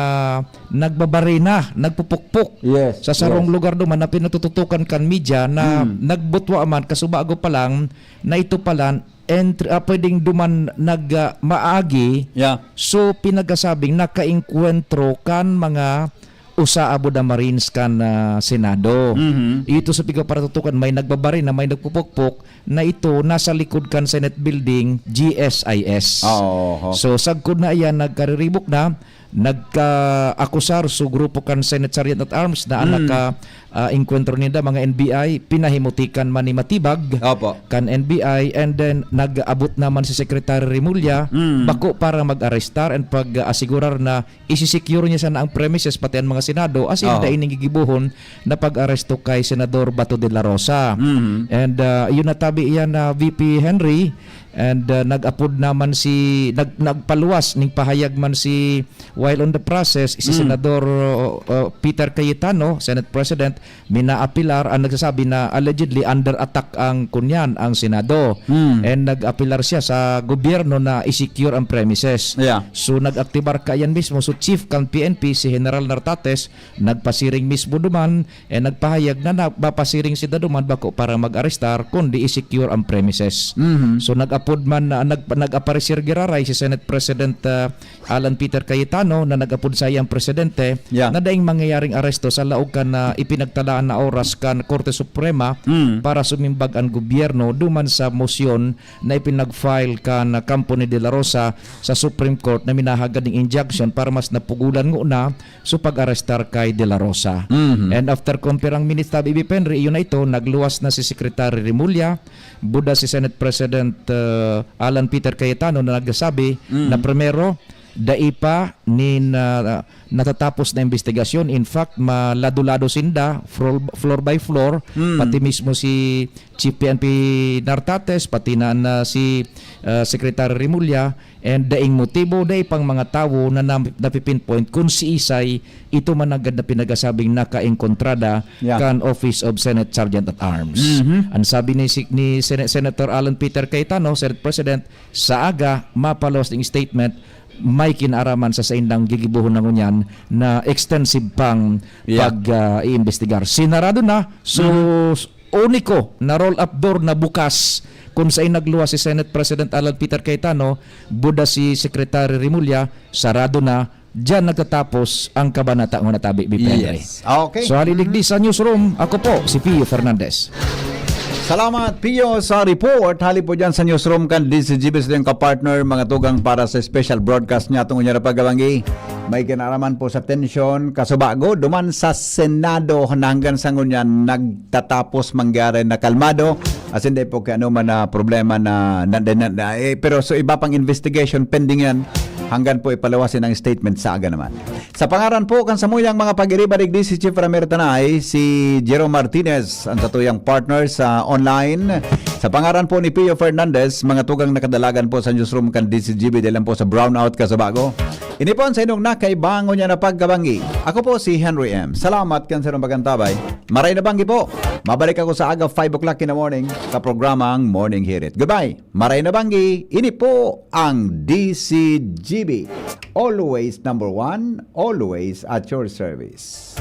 nagbabarena, nagpupukpok Yes, sa sarong yes. lugar duman na pinatututukan kan media na Mm. nagbutwa man, kasubago pa lang, na ito pala, entry, ah, pwedeng duman nag, ah, maagi. Yeah. So, pinagasabing nakaengkwentro kan mga usa abot na Marines kan, ah, Senado. Mhm. Ito sa pigaparatutukan, may nagbabarena, may nagpupukpok na ito nasa likod kan Senate Building, G S I S. Ah, oo, ho. So, sagkod na iyan, nagkariribok na, nagka-akusar so grupo kan Senate Sergeant at Arms na ang naka, ah, engkwentro ninda, mga N B I, pinahimutikan man ni Matibag Opo. kan N B I, and then nag-abot naman si Secretary Remulla, Mm. bako para mag-arestar and pag-asigurar na isi-secure niya sana ang premises, pati ang mga Senado, asin Oo. dai ning gigibohon na pag-aresto kay Senador Bato de la Rosa. Mhm. And, ah, yun natabi iyan na V P Henry, and, ah, nag-apod naman si, nag-, nagpaluwas ning pahayag man si, while on the process, si Mm. Senador, uh, uh, Peter Cayetano, Senate President, minaapilar ang nagsasabi na allegedly under attack ang kunyan, ang Senado. Mm. And nag-apilar siya sa gobyerno na i-secure ang premises. Yeah. So, nag-aktibar kaiyan mismo. So, chief kan P N P, si General Nartates, nagpasiring mismo duman, eh, nagpahayag na, na mapasiring si duman bako para mag-arestar, kundi i-secure ang premises. Mhm. So, nag-apod man, na, nag, nag-aparecer giraray si Senate President, ah, Alan Peter Cayetano na nag-apod sa iyang presidente Yeah. na daing mangyayaring aresto sa laog kan, ah, ipinagtalaan na oras kan Korte Suprema Mm. para sumimbag ang gobyerno duman sa mosyon na ipinag-file kan, ah, kampo ni De La Rosa sa Supreme Court na minahagad ning injunction para mas napugulan ngona so pag-arestar kay De La Rosa. Mhm. And after kumpirang minutes, tabi, B P Henry, iyon na ito, nagluwas na si Secretary Remulla, buda si Senate President, ah, Alan Peter Cayetano na nagsasabi Mm. na primero, dai pa nin, ah, natatapos na investigasyon. In fact, malado-lado sinda, floor, floor by floor, Mm. pati mismo si Chief P N P Nartates, pati na, na si, ah, Secretary Remulla, and daing motibo, dai pang mga tawo na nam-, napipinpoint kung siisay ito managad na pinagasabing nakaengkontrada Yeah. kan Office of Senate Sergeant at Arms. Mhm. Ang sabi ni si-, ni Sen-, Senator Alan Peter Cayetano, Senate President, sa aga, mapalos ning statement, may kinaaraman sa saindang gigibohon na ngunyan na extensive pang Yeah. pag, ah, iimbestigar. Sinarado na, so, Mhm. s-, uniko na roll-up door na bukas kung saan nagluwas si Senate President Alan Peter Cayetano, buda si Secretary Remulla, sarado na, diyan nagtatapos ang kabanata ng natabi, B P Henry. Yes. Okay. So, hali digdi sa newsroom, ako po si Pio Fernandez. Salamat, Pio, sa report. Hali po dyan sa newsroom kan D C G B, sa iyong kapartner, mga tugang para sa special broadcast niya. Tungod niya na pagkabangi, may kinaraman po sa tensyon, kasubago, duman sa Senado na hanggang sa ngunyan nagtatapos mangyari na kalmado. As in, di po kaya ano man na problema na, na, na, na- eh, pero so iba pang investigation pending yan hanggang po ipalawasin ang statement sa aga naman. Sa pangaran po kan samuyang mga pag-iribarig, D C Chief Ramir Tanay, si Jerome Martinez, ang satuyang partner sa online. Sa pangaran po ni Pio Fernandez, mga tugang nakadalagan po sa newsroom kan D C G B, dahil lang po sa brownout kasubago. Ini po ang sa inyong nakaibangon niya na pagkabangi. Ako po si Henry M. Salamat kan sarong pagantabay. Maray na banggi po. Mabalik ako sa aga, five o'clock in the morning, sa programang Morning Hirit. Goodbye. Maray na banggi. Ini po ang D C G B. Always number one, always at your service.